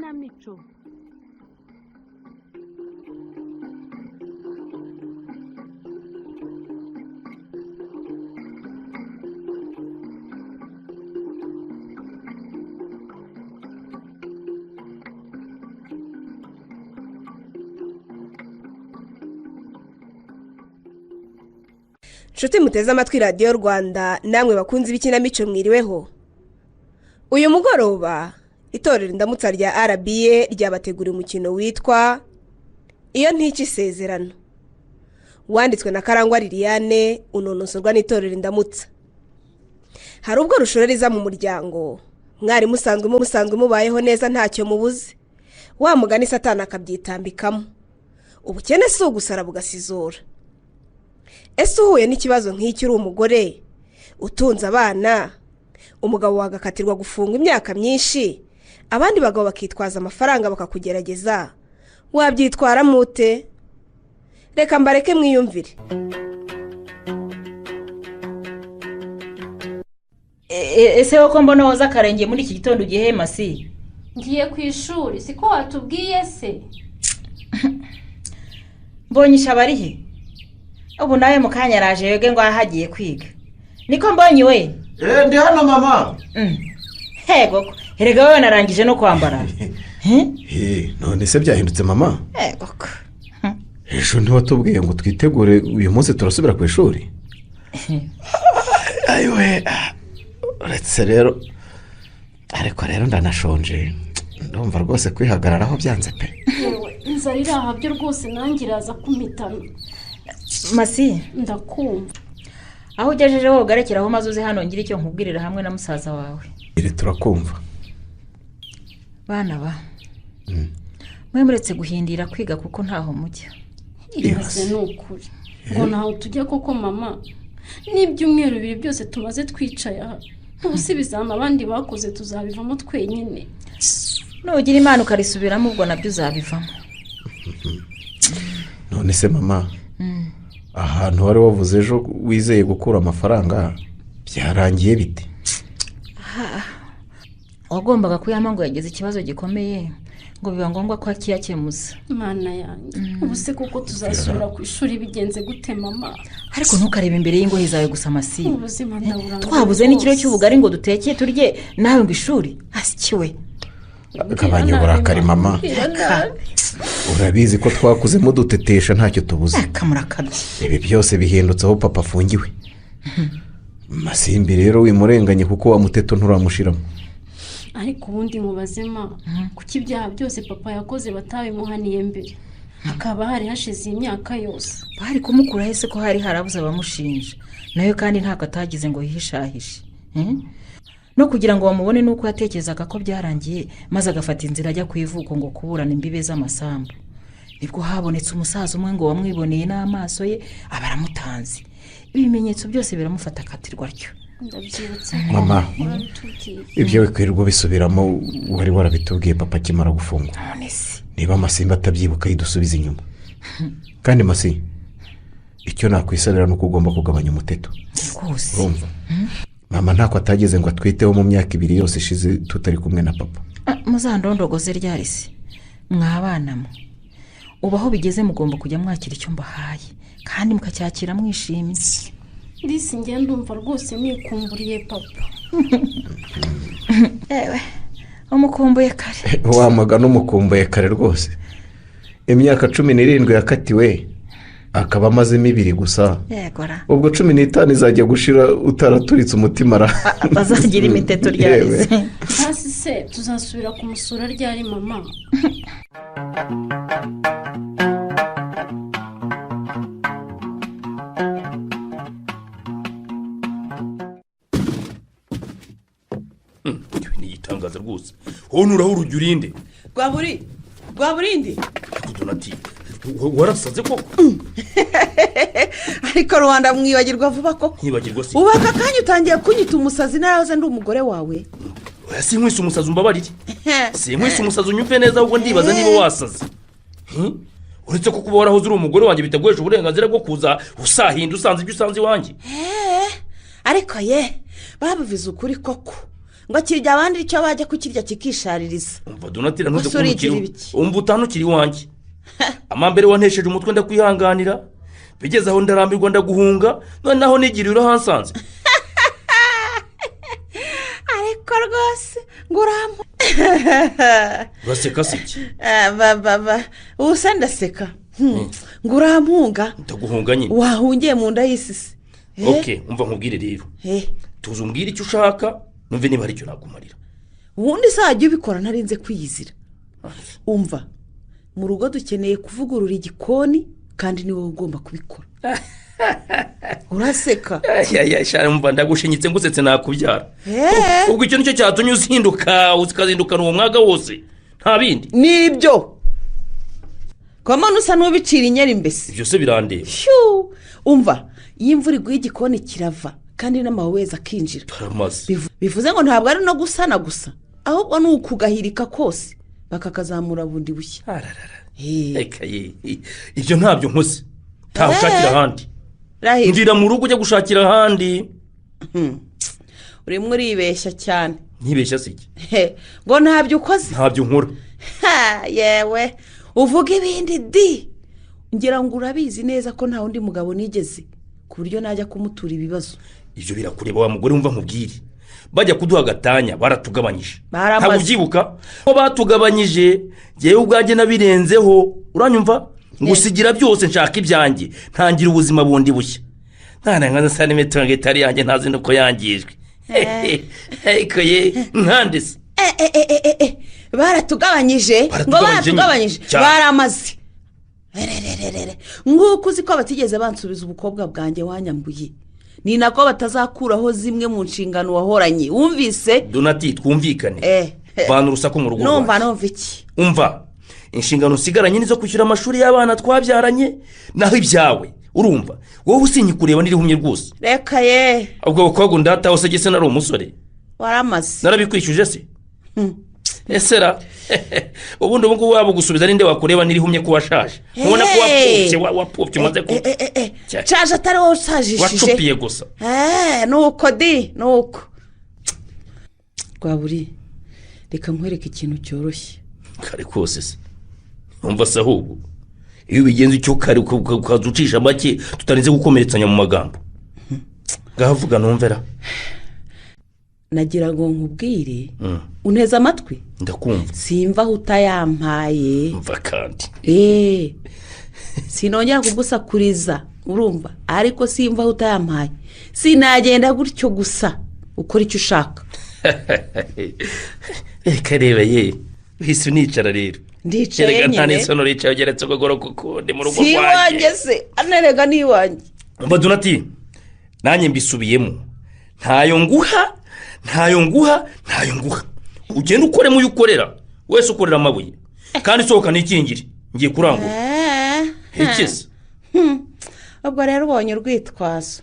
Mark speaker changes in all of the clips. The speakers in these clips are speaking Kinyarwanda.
Speaker 1: Ikinamico.
Speaker 2: Nshuti muteze amatwi Radiyo Rwanda, namwe bakunze ibikinamico, mwiriweho. Uyu mugoroba itorero Indamutsa rya RBA ryabateguriye umukino witwa Iyo Ntica Isezerano, wanditswe na Karangwa Liliane, unonosorwa n'itorero Indamutsa. Hari ubwo rushorera mu muryango, mwari musanzwe mubayeho neza ntacyo mubuze, wa mugani Satani akabyitambikamo. Ubukene si ugusara bugasizora. Ese uhuye n'ikibazo nk'icyo uri umugore utunze abana, umugabo wagakatirwa gufungwa imyaka myinshi, abandi bagabo bakitwaza amafaranga bakakugerageza, wabyitwaramo ute? Reka mbareke mwiyumvire.
Speaker 3: Ese wowe mbona woza akarenge muri iki gitondo ugiye Masi?
Speaker 4: Ngiye ku ishuri, siko watubwiye se?
Speaker 3: Mbonye ishaba rihe? Ubu nawe mu kanya araje yoge ngo ahagiye kwiga. Niko mbonye we?
Speaker 5: Ndi hano mama.
Speaker 3: Hego, erega wowe narangije no kwambara.
Speaker 5: None se byahindutse mama?
Speaker 3: Hego.
Speaker 5: Ejo ntiwatubwiye ngo twitegure uyu munsi turasubira ku ishuri? Ayiwe, uretse rero, ariko rero ndanashonje, ndumva rwose kwihagararaho byanze pe.
Speaker 4: Yewe, inzara iri aha byo rwose nanjye iraza kumpitana.
Speaker 3: Masi,
Speaker 4: ndakumva.
Speaker 3: Aho ugejeje wowe ugarekeraho maze uze hano ngire icyo nkubwirira hamwe na musaza wawe.
Speaker 5: Iri turakumva.
Speaker 3: Bana ba. Mwe muretse guhindira kwiga kuko ntaho mujya.
Speaker 4: Ibaze ni ukuri. Ngo ntaho tujya koko mama. N'ibyumweru bibiri byose tumaze twicaye aha. Ubu ibizama abandi bakoze tuzabivamo twenyine.
Speaker 3: Nugira Imana ukarisubiramo ubwo nabyo uzabivamo.
Speaker 5: None se mama, ahantu wari wavuze ejo wizeye gukura amafaranga byarangiye bite?
Speaker 3: Wagombaga kuyama ngo yagize ikibazo gikomeye ngo biba ngombwa ko akiyakemuza.
Speaker 4: Mana yanjye, ubu se kuko tuzasubira ku ishuri bigenze gute mama?
Speaker 3: Ariko ntukarebe imbere y'ingohe zawe gusa Masi.
Speaker 4: Ubuzima ndaburangiye.
Speaker 3: Twabuze n'ikiro cy'ubugari ngo duteke turye nawe ngo ishuri asikiwe.
Speaker 5: Gabanya uburakari mama. Urabizi ko twakuzemo dutetesha ntacyo tubuze. Ibi byose bihindutse aho papa afungiwe. Masimbi rero wimurenganye kuko wa muteto nturamushiramo.
Speaker 4: Ariko ubundi mubazema, kuki ibyaha byose papa yakoze batabimuhaniye mbere, hakaba hari hashize imyaka yose?
Speaker 3: Bari kumukura hese ko hari harabuze abamushinja, nayo kandi ntako atagize ngo yihishahishe. No kugira ngo bamubone nuko yatekerezaga ko byarangiye, maze agafata inzira ajya ku ivuko ngo kuburana imbibe z'amasambu. Nibwo habonetse umusaza umwe ngo wamwiboneye n'amaso ye aba aramutanze. Ibimenyetso byose biramufata akatirwa atyo.
Speaker 4: Ndabyibutse
Speaker 5: mama, ibyo wikwirirwa bisubiramo wari warabitubwiye papa akimara gufungwa. Niba Masimba atabyibuka yidusubiza inyuma. Kandi Masi, icyo nakwisabira nuko ugomba kugabanya umuteto
Speaker 3: rwose.
Speaker 5: Urumva mama ntako atageze ngo atwiteho mu myaka ibiri yose ishize tutari kumwe na papa.
Speaker 3: Muzandondogoze ryarisi mwabana mwe. Ubu aho bigeze mugomba kujya mwakira icyo mbahaye kandi mukacyakira mwishimye.
Speaker 4: Disi njye ndumva rwose nikumburiye papa.
Speaker 3: Ewe, umukumbuye kare.
Speaker 5: Wamaga n'umukumbuye kare rwose. Imyaka 17 yakatiwe akaba amazemo 2 gusa.
Speaker 3: Yegora.
Speaker 5: Ubwo 15 izajya gushira utaraturitse umutima ra.
Speaker 3: Bazagira imiteto ryarize.
Speaker 4: Hasi se tuzasubira kumusura ryari mama?
Speaker 6: Ni igitangaza rwose. Wowe urujya urinde.
Speaker 7: Rwaburindi.
Speaker 6: Donati, warasaze koko?
Speaker 7: Ariko Rwanda mwibagirwa vuba koko.
Speaker 6: Nkibagirwa se.
Speaker 7: Ubu aka kanya utangiye kunyita umusazi narahoze ndi umugore wawe.
Speaker 6: Oya, sinkwise umusazi umbabarire. Sinkwise umusazi unyumve neza ahubwo ndibaza niba wasaze. Uretse ko kuba warahoze uri umugore wanjye bitaguhesha uburenganzira bwo kuza usahinda usanze ibyo usanze iwanjye.
Speaker 7: Ariko ye babivuze ukuri koko. Ngo kirya abandi icyo bajya kukirya kikishaririza.
Speaker 6: Umva Donatira ntuze kuntukira. Umva utanukira iwanjye. Amambere wantesheje umutwe ndakwihanganira. Bigeze aho ndarambirwa ndaguhunga, none naho nigiriye urahansanze.
Speaker 7: Ariko rwose ngurampa.
Speaker 6: Uraseka se iki?
Speaker 7: Ba usa ndaseka. Ngurampunga.
Speaker 6: Ndaguhunga nyine.
Speaker 7: Wahungiye mu nda y'isisi.
Speaker 6: Okay, umva nkubwire rero. Tuzi umbwire icyo ushaka, numve niba hari icyo nakumarira.
Speaker 7: Ubundi sajya ubikora ntarinze kwiyizira. Umva, mu rugo dukeneye kuvugurura igikoni kandi ni wowe ugomba kubikora. Uraseka.
Speaker 6: Umva ndagushinyitse ngusetse nakubyara. Ubwo icyo nicyo cyatumye uzinduka ukazindukana uwo mwaga wose. Nta bindi.
Speaker 7: Nibyo. Koma nusa n'ubicira inyeri mbese.
Speaker 6: Ibyo se birandeba.
Speaker 7: Umva, iyo imvura iguye igikoni kirava kandi n'amawezi akinjira. Bivuze ngo ntabwo ari no gusana gusa, ahubwo ni ukugahirika kose bakakazamura bundi bushya.
Speaker 6: Reka ye, ibyo ntabyo nkoze. Ntawushakira ahandi. Ndira mu rugo ujya gushakira ahandi.
Speaker 7: Urimo uribeshya cyane.
Speaker 6: Ntibeshya se iki?
Speaker 7: Ngo ntabyo ukoze.
Speaker 6: Ntabyo nkora.
Speaker 7: Yewe, uvuga ibindi di. Ngira ngo urabizi neza ko nta wundi mugabo nigeze ku buryo najya kumutura ibibazo.
Speaker 6: Ibyo birakureba wa mugore, wumva nkubwire. Bajya kuduha gatanya baratugabanyije. Ntabwo ubyibuka ko batugabanyije? Ngewe ubwanjye nabirenzeho, uranyumva? Ngusigira byose nshaka ibyanjye, ntangira ubuzima bundi bushya. Nta nka nsa n'imitungo itari yanjye, ntazi nuko yangijwe. Ariko ye nkandise.
Speaker 7: Baratugabanyije, ngo baratugabanyije, baramaze. Nguko uzi ko batigeze bansubiza ubukobwa bwanjye wanyambuye. Ni nako batazakuraho zimwe mu nshingano wahoranye. Wumvise?
Speaker 6: Donati, twumvikane. Vana urusaku mu rugo.
Speaker 7: Numva iki?
Speaker 6: Umva, inshingano usigaranye nizo kwishyura amashuri y'abana twabyaranye, naho ibyawe urumva wowe usinye kureba nirihumye rwose.
Speaker 7: Reka ye.
Speaker 6: Ubwo bukobwa ndataho se gese nari umusore.
Speaker 7: Waramaze.
Speaker 6: Narabikwishyuje se? Esera ubundi ubu ngubu waba gusubiza ninde wakureba nirihumye ko washaje. Ubona ko wapfupye wapfupye umaze ku
Speaker 7: Shaje atari wowe usajishije.
Speaker 6: Wacupiye gusa.
Speaker 7: Nuko di nuko. Rwaburi, reka nkwereke ikintu cyoroshye.
Speaker 6: Kare kose se. Umva se ahubwo iyo ubigenza icyo kare ukaza ucisha make tutarinze gukomeretsanya mu magambo. Ngahavuga numvera.
Speaker 7: Nagira ngo nkubwire uneze amatwi.
Speaker 6: Ndakumva.
Speaker 7: Simva aho utayampaye.
Speaker 6: Mva kandi.
Speaker 7: Sinongera kugusakuriza urumva, ariko simva aho utayampaye. Sinagenda gutyo gusa ukora icyo ushaka.
Speaker 6: Reka reba ye, uhise unicara rero.
Speaker 7: Ndicaye nyine.
Speaker 6: Nta n'isono ricaye ugeretse ukuguru kukundi mu rugo rwanjye.
Speaker 7: Si iwanjye se, anerega ni iwanjye.
Speaker 6: Umva Donati, nanjye mbisubiyemo. Ntayo nguha, ntayo nguha, ntayo nguha. Ugenda ukoremo uyu ukorera wese ukorera amabuye. Kandi sohoka nikingire, ngiye kurangura. Ikize.
Speaker 7: Ubwo rero ubonye urwitwazo.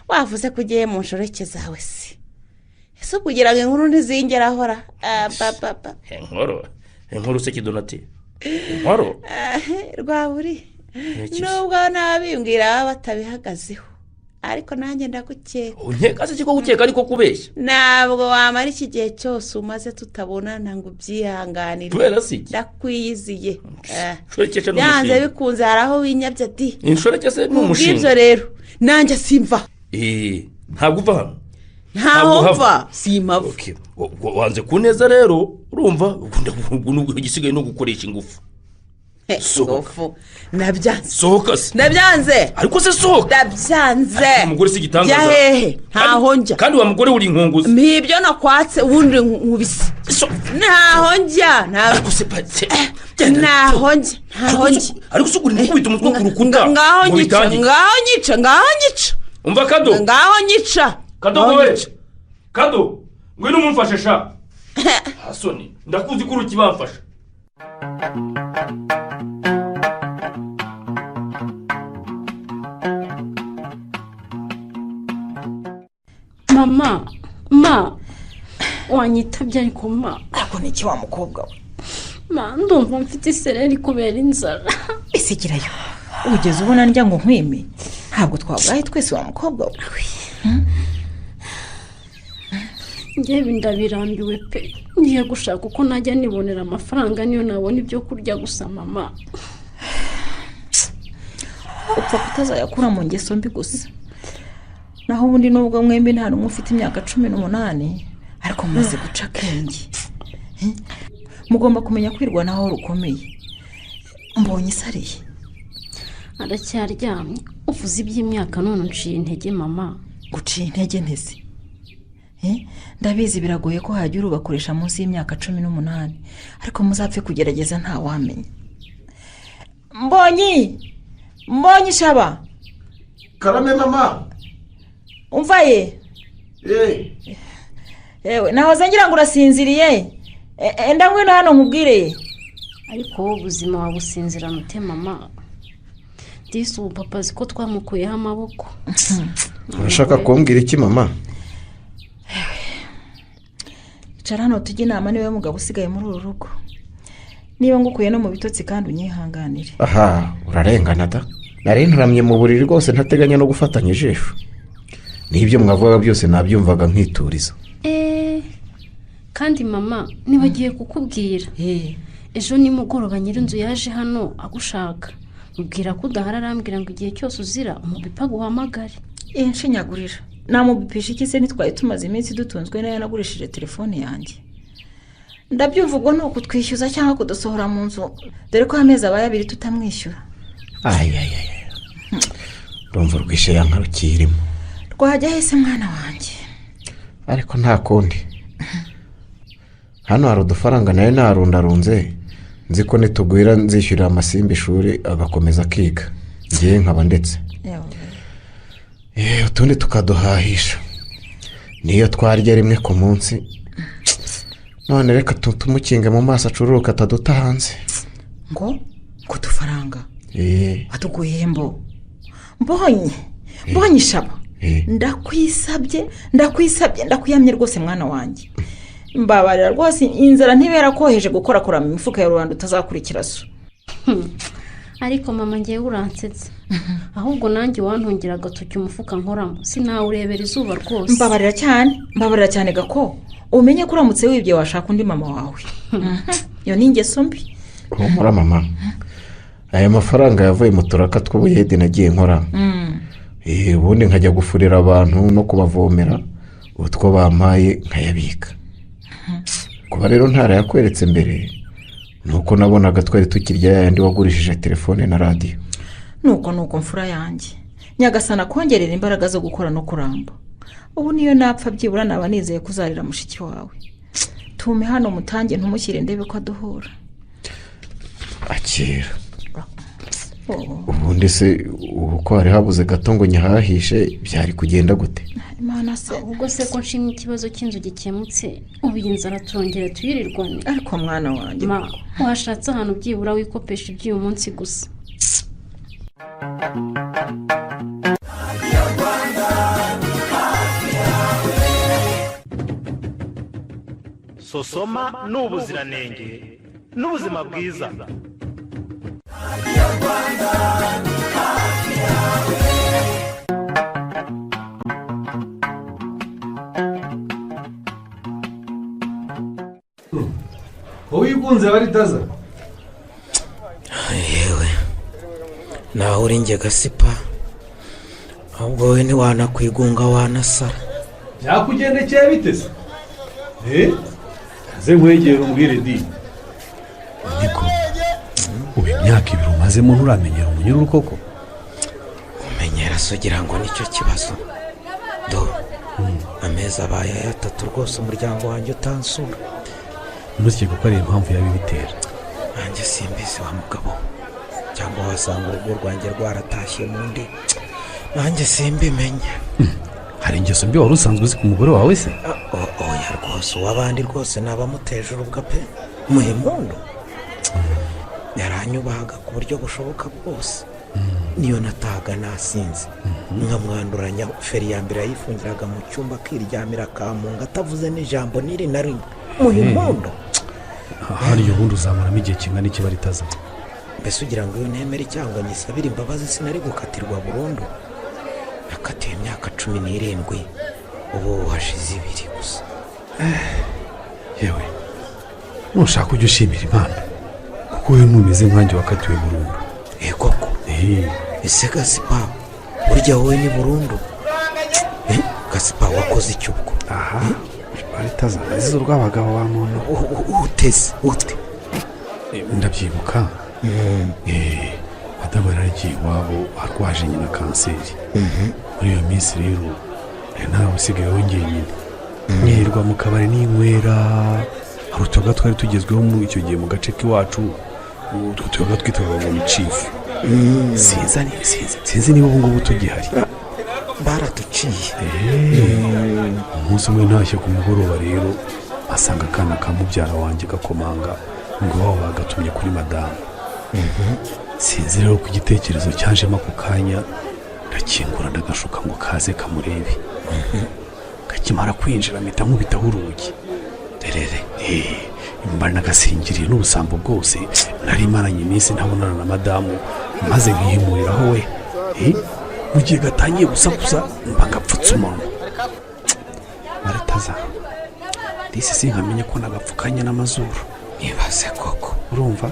Speaker 7: Wavuze ko ugiye mu nshoreke zawe se. Ese kugira ngo inkuru ntizingera ahora. Papa.
Speaker 6: Inkuru. Inkuru se Kidonati. Inkuru.
Speaker 7: Rwaburi. Nubwo nabimbwira batabihagazeho. Ariko nanjye ndagukeka.
Speaker 6: Unkeka se kiko gukeka ariko kubeshya?
Speaker 7: Ntabwo wamara iki gihe cyose umaze tutabonana ngo ubyihanganire.
Speaker 6: Kubera se iki?
Speaker 7: Ndakwiyiziye.
Speaker 6: Inshoreke ni umushinga.
Speaker 7: Byanze bikunze hari aho winyabye ati.
Speaker 6: Inshoreke se ni umushinga.
Speaker 7: Kubw'ibyo rero nanjye simva.
Speaker 6: Ntabwo uva hano.
Speaker 7: Ntaho mva, simpava.
Speaker 6: Okay. Wanze kuneza rero, urumva igisigaye no gukoresha ingufu.
Speaker 7: Ingufu nabyanze.
Speaker 6: Sohoka se.
Speaker 7: Nabyanze.
Speaker 6: Ariko se sohoka.
Speaker 7: Ndabyanze.
Speaker 6: Umugore si igitangaza.
Speaker 7: Yahehe, ntaho njya.
Speaker 6: Kandi wa mugore uri inkunguzi.
Speaker 7: Mpibyo nakwatse ubundi nkubise. Ntaho njya.
Speaker 6: Ariko se patse.
Speaker 7: Ntaho njya. Ntaho njya.
Speaker 6: Ariko se uri gukubita umutwe ku rukuta.
Speaker 7: Ngaho nyica, ngaho nyica, ngaho nyica.
Speaker 6: Umva Kado.
Speaker 7: Ngaho nyica.
Speaker 6: Kado we. Kado, ngwino umumfashe sha. Hasoni, ndakuzi ko urukibamfasha.
Speaker 4: Mama, ma wanyitabye ariko ma.
Speaker 1: Ariko ni iki wa mukobwa we?
Speaker 4: Ma, ndumva mfite isereri kubera inzara.
Speaker 3: Ese girayo, ugeze ubona ndya ngo nkwime? Ntabwo twabwaye twese wa mukobwa we.
Speaker 4: Ngewe ndabirambiwe pe, ngiye gushaka uko najya nibonera amafaranga niyo nabona ibyo kurya gusa mama.
Speaker 3: Upfa kutazayakura mu ngeso mbi gusa. Naho ubundi nubwo mwembi nta n'umwe ufite imyaka 18, ariko mumaze guca akenge. Mugomba kumenya kwirwanaho rukomeye. Mbonye isariye
Speaker 4: aracyaryamye. Uvuze iby'imyaka none unciye intege mama.
Speaker 3: Guciye intege ntese? Ndabizi biragoye ko hajya urubakoresha munsi y'imyaka 18, ariko muzapfe kugerageza ntawamenya. Mbonyi, Mbonyi shaba.
Speaker 5: Karame mama.
Speaker 3: Umva ye. Ewe nahoze ngira ngo urasinziriye. Enda ngwino hano nkubwire.
Speaker 4: Ariko wowe ubuzima wabusinzira mute mama? Disi ubu papa azi ko twamukuyeho amaboko.
Speaker 5: Urashaka kumbwira iki mama?
Speaker 3: Icara hano tujye inama, niwe mugabo usigaye muri uru rugo. Niba ngukuye no mu bitotsi kandi unyihanganire.
Speaker 5: Aha urarengana da. Nari nturamye mu buriri rwose ntateganya no gufatanya ijisho. N'ibyo mwavugaga byose nabyumvaga nkituriza.
Speaker 4: Kandi mama nibagiye kukubwira. Ejo nimugoroba nyirinzu yaje hano agushaka. Mubwira ko udahari arambwira ngo igihe cyose uzira umubipa guhamagare.
Speaker 3: Nshinyagurira. Namubipisha iki se nitwaye tumaze iminsi dutunzwe nayo nagurishije telefone yanjye. Ndabyumva ubwo ni ukutwishyuza cyangwa kudusohora mu nzu, dore ko amezi abaye abiri tutamwishyura.
Speaker 5: Ayayaya. Ndumva urwishe yankarukirimo.
Speaker 3: Rwajya hese mwana wanjye.
Speaker 5: Ariko nta kundi. Hano hari udufaranga nayo narundarunze, nzi ko nitugwira nzishyurira amasimbi ishuri agakomeza akiga. Ngiye nkaba ndetse. Utundi tukaduhahisha. Niyo twarya rimwe ku munsi. None reka tumukinge mu maso acururuka ataduta hanze.
Speaker 3: Ngo kudufaranga? Atuguhembo. Mbonye. Mbonye shaba. Ndakwisabye ndakuyamye rwose mwana wanjye. Mbabarira rwose inzara ntibera koheje gukorakora mu mifuka ya rubanda utazakurikira so.
Speaker 4: Ariko mama ngiye uransetse. Ahubwo nanjye wantongera agatoki umufuka nkoramo sinawurebera izuba rwose.
Speaker 3: Mbabarira cyane gako. Umenye ko uramutse wibye washaka undi mama wawe. Iyo ni ingeso mbi.
Speaker 5: Humura mama. Aya mafaranga yavuye mu turaka tw'ubuyede nagiye nkora. Ubundi nkajya gufurira abantu no kubavomera utwo bampaye nkayabika. Kuba rero ntarayakweretse mbere nuko nabonaga twari tukirya yandi wagurishije telefone na radio.
Speaker 3: Nuko mfura yanjye. Nyagasana kongerera imbaraga zo gukora no kuramba. Ubu niyo napfa byibura naba nizeye kuzarira mushiki wawe. Tume hano mutange ntumushyire ndebe ko aduhura.
Speaker 5: Akira. Ubundi se ubu ko hari habuze gato ngo nyihahishe byari kugenda gute?
Speaker 3: Imana se
Speaker 4: ubwo se ko nshimye ikibazo cy'inzu gikemutse ubu inzara turongera tuyirirwane.
Speaker 3: Ariko mwana wanjye
Speaker 4: ma washatse ahantu byibura wikopesha iby'uyu munsi gusa.
Speaker 1: Sosoma n'ubuziranenge n'ubuzima bwiza.
Speaker 8: Wowe wigunze baritaza.
Speaker 9: Yewe naho uri njye gasipa, ahubwo wowe ntiwanakwigunga wanasara.
Speaker 8: Byakugendekeye bite se? Kaze nkwegera umbwire di.
Speaker 10: Niko ubu imyaka 2 umazemo nturamenyera umunyururu koko?
Speaker 9: Umenyera se ugira ngo nicyo kibazo? Do amezi abaye 3 rwose umuryango wanjye utansura.
Speaker 10: Ntukeke ko ari impamvu yabibitera.
Speaker 9: Nanjye simbizi wa mugabo, cyangwa wasanga urugo rwanjye rwaratashye mu ndi, nanjye simbimenye.
Speaker 10: Hari ingeso mbi wari usanzwe uzi ku mugore wawe se?
Speaker 9: Oya rwose, uw'abandi rwose nabamuteje urubwa pe. Muhimpundu yaranyubahaga ku buryo bushoboka bwose. Niyo natahaga nasinze nkamwanduranya feri ya mbere yayifungiraga mu cyumba akiryamira akamunga atavuze n'ijambo n'iri na rimwe. Muhimpundu
Speaker 10: hariyo ubundi uzamaramo igihe kingana iki baritaza?
Speaker 9: Mbese ugira ngo iyo ntemere cyangwa nyisabire imbabazi sinari gukatirwa burundu? Nakatiwe imyaka 17, ubu hashize 2 gusa.
Speaker 10: Yewe nushaka ujya ushimira Imana kuko wowe ntumeze nkanjye wakatiwe burundu.
Speaker 9: Koko ese Gasipa burya wowe ni burundu? Gasipa wakoze icyo ubwo?
Speaker 10: Aha baritaza izo rw'abagabo ba muntu
Speaker 9: uteze ute?
Speaker 10: Ndabyibuka madamu yaragiye iwabo arwaje nyina kanseri. Muri iyo minsi rero nawe usigaye wongeye nyine nyirirwa mu kabari n'inywera. Hari utuyoga twari tugezweho muri icyo gihe mu gace k'iwacu, utwo tuyoga twitwaga ngo ni cifu. Sinzi niba ubu ngubu tugihari,
Speaker 9: baraduciye.
Speaker 10: Umunsi umwe ntashye ku mugoroba rero asanga akana ka mubyara wanjye gakomanga ngo iwabo bagatumye kuri madamu. Sinzi rero ku gitekerezo cyajemo ako kanya, ndakingura ndagashuka ngo kaze kamurebe. Kakimara kwinjira mpita nkubitaho urugi rerere, mba nagasingiriye n'ubusambo bwose nari maranye iminsi ntabonana na madamu, maze nkihimuriraho we. Mu gihe gatangiye gusakuza mba ngapfutse umunwa. Baritaza disi sinkamenye ko nagapfukanye n'amazuru.
Speaker 9: Nibaze koko
Speaker 10: urumva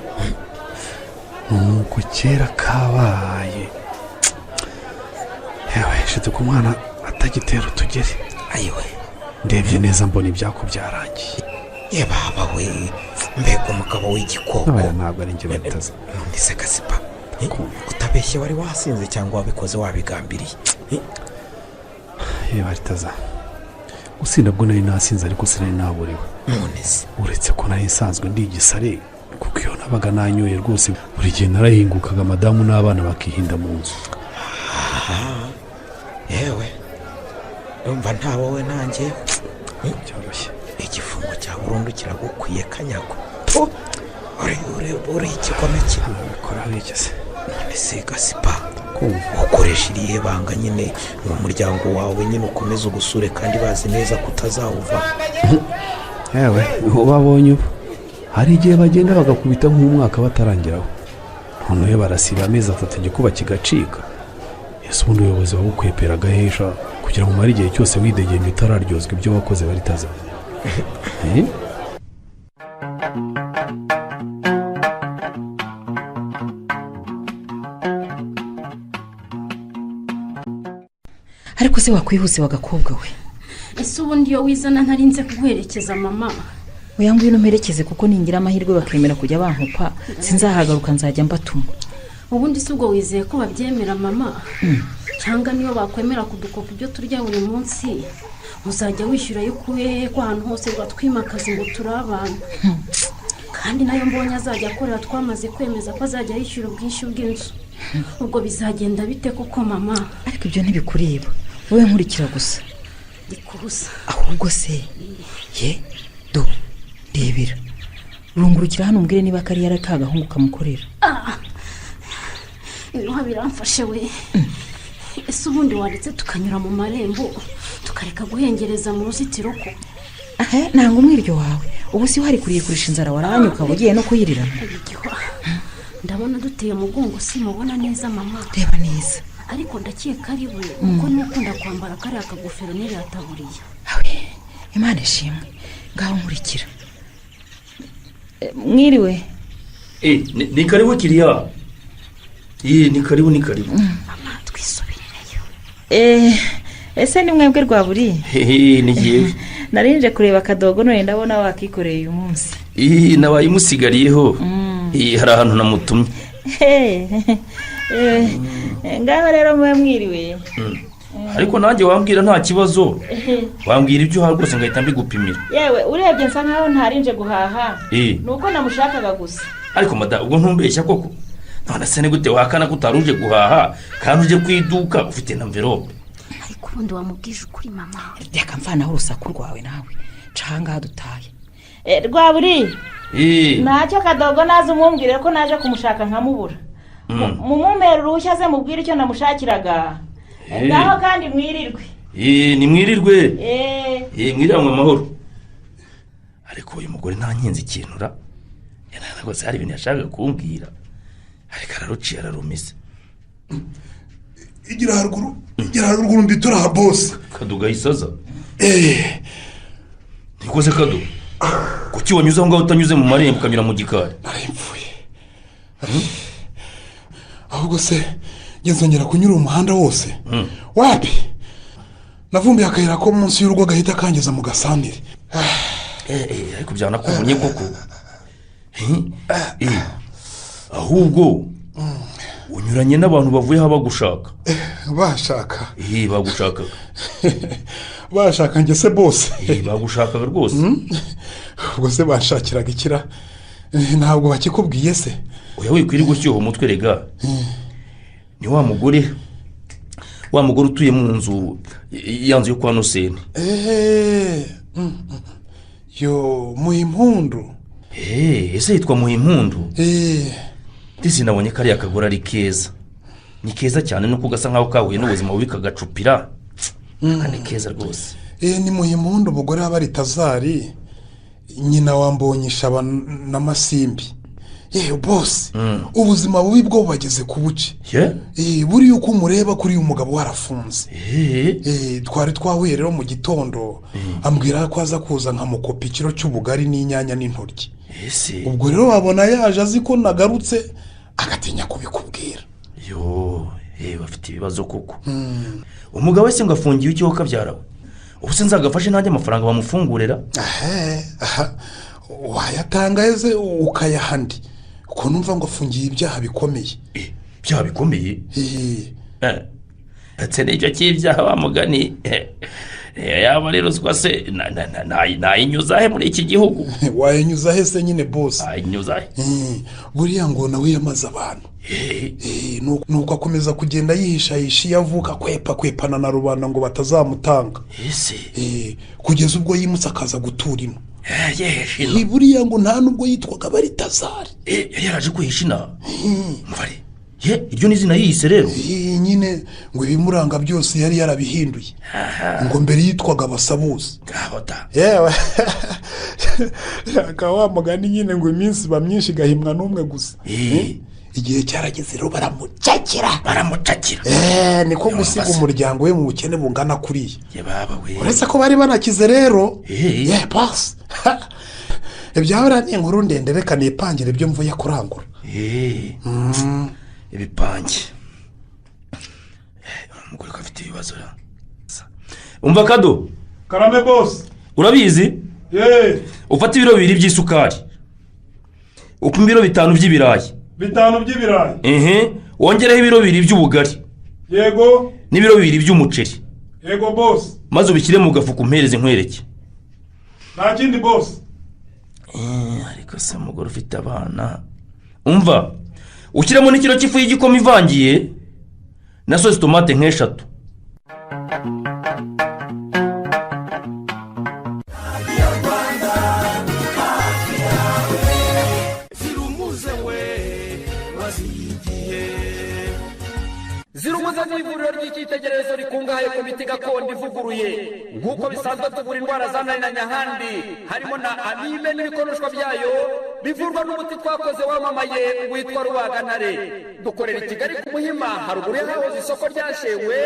Speaker 10: nuko kera kabaye. Yewe shite ku mwana atagitera utugeri.
Speaker 9: Ayiwe
Speaker 10: ndebye neza mbona ibyako byarangiye.
Speaker 9: Ye baba we, mbega umugabo w'igikoko.
Speaker 10: Ntabwo ari njye Baritaza.
Speaker 9: None se Gasipa utabeshye wari wasinze cyangwa wabikoze wabigambiriye?
Speaker 10: Ye Baritaza, gusinda bwo nari nasinze ariko sinari naburiwe.
Speaker 9: None se
Speaker 10: uretse ko nari nsanzwe ndi igisare, kuko iyo nabaga nanyoye rwose buri gihe narahingukaga madamu n'abana bakihinda mu nzu.
Speaker 9: Yewe umva nta wowe nanjye
Speaker 10: byoroshye.
Speaker 9: Igifungo cya burundu kiragukwiye kanyako. Uri igikomeke
Speaker 10: bikora wigeze.
Speaker 9: None se Gasipa ukoresha irihe banga nyine mu muryango wawe nyine ukomeze ugusure kandi bazi neza ko utazawuva?
Speaker 10: Yewe ubabonye ubu hari igihe bagenda bagakubita nk'umwaka batarangiraho, noneho barasiba amezi 3 igikuba kigacika. Ese ubundi ubuyobozi babukwepera agahesha kugira ngo umare igihe cyose widegembye utararyozwa ibyo wakoze Baritaza?
Speaker 3: Ariko se wakwihuse wagakobwa we?
Speaker 4: Ese ubundi iyo wizana ntarinze kuguherekeza mama?
Speaker 3: Oya ngwino mperekeze kuko ningira amahirwe bakemera kujya bankupa sinzahagaruka nzajya mbatuma.
Speaker 4: Ubundi si ubwo wizeye ko babyemera mama? Cyangwa niyo bakwemera kudukopa ibyo turya buri munsi uzajya wishyura yo kuye ko ahantu hose rwatwimakaza ngo turi abantu. Kandi nayo mbonye azajya akorera twamaze kwemeza ko azajya yishyura ubwishyu bw'inzu. Ubwo bizagenda bite koko mama?
Speaker 3: Ariko ibyo ntibikureba wowe nkurikira gusa.
Speaker 4: Ndikubusa.
Speaker 3: Ahubwo se ye do ndebera urungurukira hano umbwire niba kariya ari ka gahungu kamukorera.
Speaker 4: Ibiroha biramfashe we. Ese ubundi waretse tukanyura mu marembo tukareka guhengereza mu ruzitiro ko?
Speaker 3: Nanga umwiryo wawe ubu si wari kuriye kurisha inzara warahanye ukaba ugiye no kuyirirana.
Speaker 4: Ndabona duteye umugongo simubona neza mama.
Speaker 3: Reba neza.
Speaker 4: Ariko ndakeka ari we kuko nukunda kwambara kariya kagofero n'iriya taburiya.
Speaker 3: Imana ishimwe ngaho nkurikira. Mwiriwe.
Speaker 6: Ni karibu kiriya. Ni karibu ni karibu.
Speaker 4: Mama twisubirireyo.
Speaker 3: Ese ni mwebwe Rwaburi?
Speaker 6: Ni jyewe.
Speaker 3: Narinje kureba akadogo none ndabona wakikoreye uyu munsi.
Speaker 6: Nabaye imusigariyeho. Hari ahantu namutumye.
Speaker 3: Ngaho rero mwe mwiriwe.
Speaker 6: Ariko nanjye wambwira nta kibazo. Wambwira ibyo uhaha rwose ngahita mbigupimira.
Speaker 3: Yewe urebye nsa nkaho ntarinje guhaha. Nuko namushakaga gusa.
Speaker 6: Ariko mada ubwo ntumbeshya koko? None se ni gute wahakana ko utaruje guhaha kandi uje ku iduka ufite na envelope?
Speaker 4: Ariko ubundi wamubwije ukuri mama.
Speaker 3: Reka mvanaho urusaku rwawe nawe. Canga dutaye. Rwaburi. Ntacyo kadogo naza umwumvire ko naje kumushaka nkamubura. Mumumpera uruhushya aze mubwire icyo namushakiraga. Ngaho kandi mwirirwe.
Speaker 6: Ni mwirirwe. Mwiriranywe amahoro. Ariko uyu mugore nta nkinzi ikintura. Yaranagoze hari ibintu yashakaga kumbwira. Ariko araruciye ararumize.
Speaker 11: Igira haruguru, igira haruguru nditura boss.
Speaker 6: Kaduga isaza. Nikoze kado, kuki wanyuze aho ngaho utanyuze mu marembo ukanyura mu gikari?
Speaker 11: Narempfuye. Ahubwo se ngenzongera kunyura umuhanda wose? Wapi, navumbuye akayira ko munsi y'urugo gahita kangeza mu gasantere.
Speaker 6: Ariko byanakubonye koko. Ahubwo unyuranye n'abantu bavuye aho bagushaka.
Speaker 11: Bashaka?
Speaker 6: Bagushakaga.
Speaker 11: Bashaka njye se bose?
Speaker 6: Bagushakaga rwose.
Speaker 11: Ubwo se bashakiraga ikira? Ntabwo bakikubwiye se?
Speaker 6: Oya, wikwiriye gushyuha umutwe rega. Ni wa mugore utuye mu nzu ya nzu yo kwa Noseni.
Speaker 11: Yo Muhimpundu.
Speaker 6: Ese yitwa Muhimpundu? Ndetse nabonye kariya kagore ari keza. Ni keza cyane nuko gasa nkaho kahuye n'ubuzima bubi kagacupira. Ni keza rwose.
Speaker 11: Ni Muhimpundu umugore wa Baritazari, nyina wa Mbonyishaba na Masimbi. Bose ubuzima bubi bwo bageze ku buce. Buriya uko umureba kuri uyu mugabo warafunze. Twari twahuye rero mu gitondo, ambwira ko aza kuza nkamukopa ikiro cy'ubugari n'inyanya n'intoryi. Ubwo rero wabona yaje azi ko nagarutse agatinya kubikubwira.
Speaker 6: Yo, bafite ibibazo koko. Umugabo wese ngo afungiye icyo kabyarawe. Ubu se nzagafashe ntajya amafaranga bamufungurira?
Speaker 11: Wayatanga eze ukayahandi. Uko numva ngo afungiye ibyaha bikomeye.
Speaker 6: Ibyaha bikomeye? Ndetse n'icyo cy'ibyaha bamugani yaba ari ruswa se nayinyuza he muri iki gihugu?
Speaker 11: Wayinyuza he se nyine bose?
Speaker 6: Nayinyuza he?
Speaker 11: Buriya ngo nawe yamaze abantu. Nuko akomeza kugenda yihishahisha iyo avuka kwepa kwepana na rubanda ngo batazamutanga. Kugeza ubwo yimutse akaza gutura ino. Buriya ngo nta nubwo yitwaga Baritazari.
Speaker 6: Yari yaraje kwihisha inaha. Mvare iryo ni izina yiyise rero.
Speaker 11: Nyine ngo ibimuranga byose yari yarabihinduye. Ngo mbere yitwaga Basabuzi. Yewe akaba wa mugani nyine ngo iminsi iba myinshi igahimwa n'umwe gusa. Igihe cyarageze rero baramucakira. Niko gusiga umuryango we mu bukene bungana kuriya. Uretse ko bari banakize rero. Boss. Ibyahora ni inkuru ndende, reka nipangire ibyo mvuye kurangura.
Speaker 6: Ibipange. Umugore ko afite ibibazo. Umva kado.
Speaker 11: Karame boss.
Speaker 6: Urabizi? Ufata ibiro 2 by'isukari. Upima ibiro 5 by'ibirayi.
Speaker 11: 5 by'ibirayi.
Speaker 6: Wongereho ibiro 2 by'ubugari.
Speaker 11: Yego.
Speaker 6: N'ibiro 2 by'umuceri.
Speaker 11: Yego boss.
Speaker 6: Maze ubishyire mu gafuka umpereze nkwereke.
Speaker 11: Nta kindi boss.
Speaker 6: Ariko se umugore ufite abana. Umva, ushyiremo n'ikiro cy'ifu y'igikoma ivangiye na sosi tomate nk'3.
Speaker 1: Zirumuze ni ivuriro ry'icyitegererezo rikungahaye ku miti gakondo ivuguruye. Nk'uko bisanzwe tuvura indwara zananiranye ahandi, harimo na amibe n'ibikonoshwa byayo bivurwa n'umuti twakoze wamamaye witwa Rubagantare. Dukorera i Kigali ku Muhima, haruguru y'ahahoze isoko ryashewe,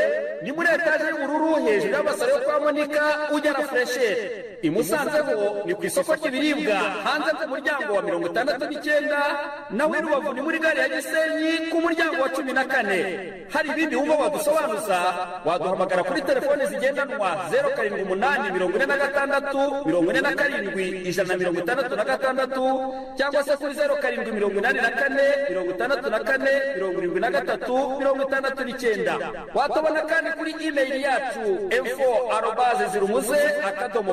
Speaker 1: ni muri etaje y'ubururu hejuru y'amasaro yo kwa Monika ujya na Fresheri. I Musanze ho ni ku isoko ry'ibiribwa hanze ku muryango wa 69, naho i Rubavu ni muri gare ya Gisenyi ku muryango wa 14. Hari ibindi wumva wadusobanuza, waduhamagara kuri telefone zigendanwa 078 46 47 166 cyangwa se kuri 0784 64 73 69. Watubona kandi kuri email yacu info@zirumuze.com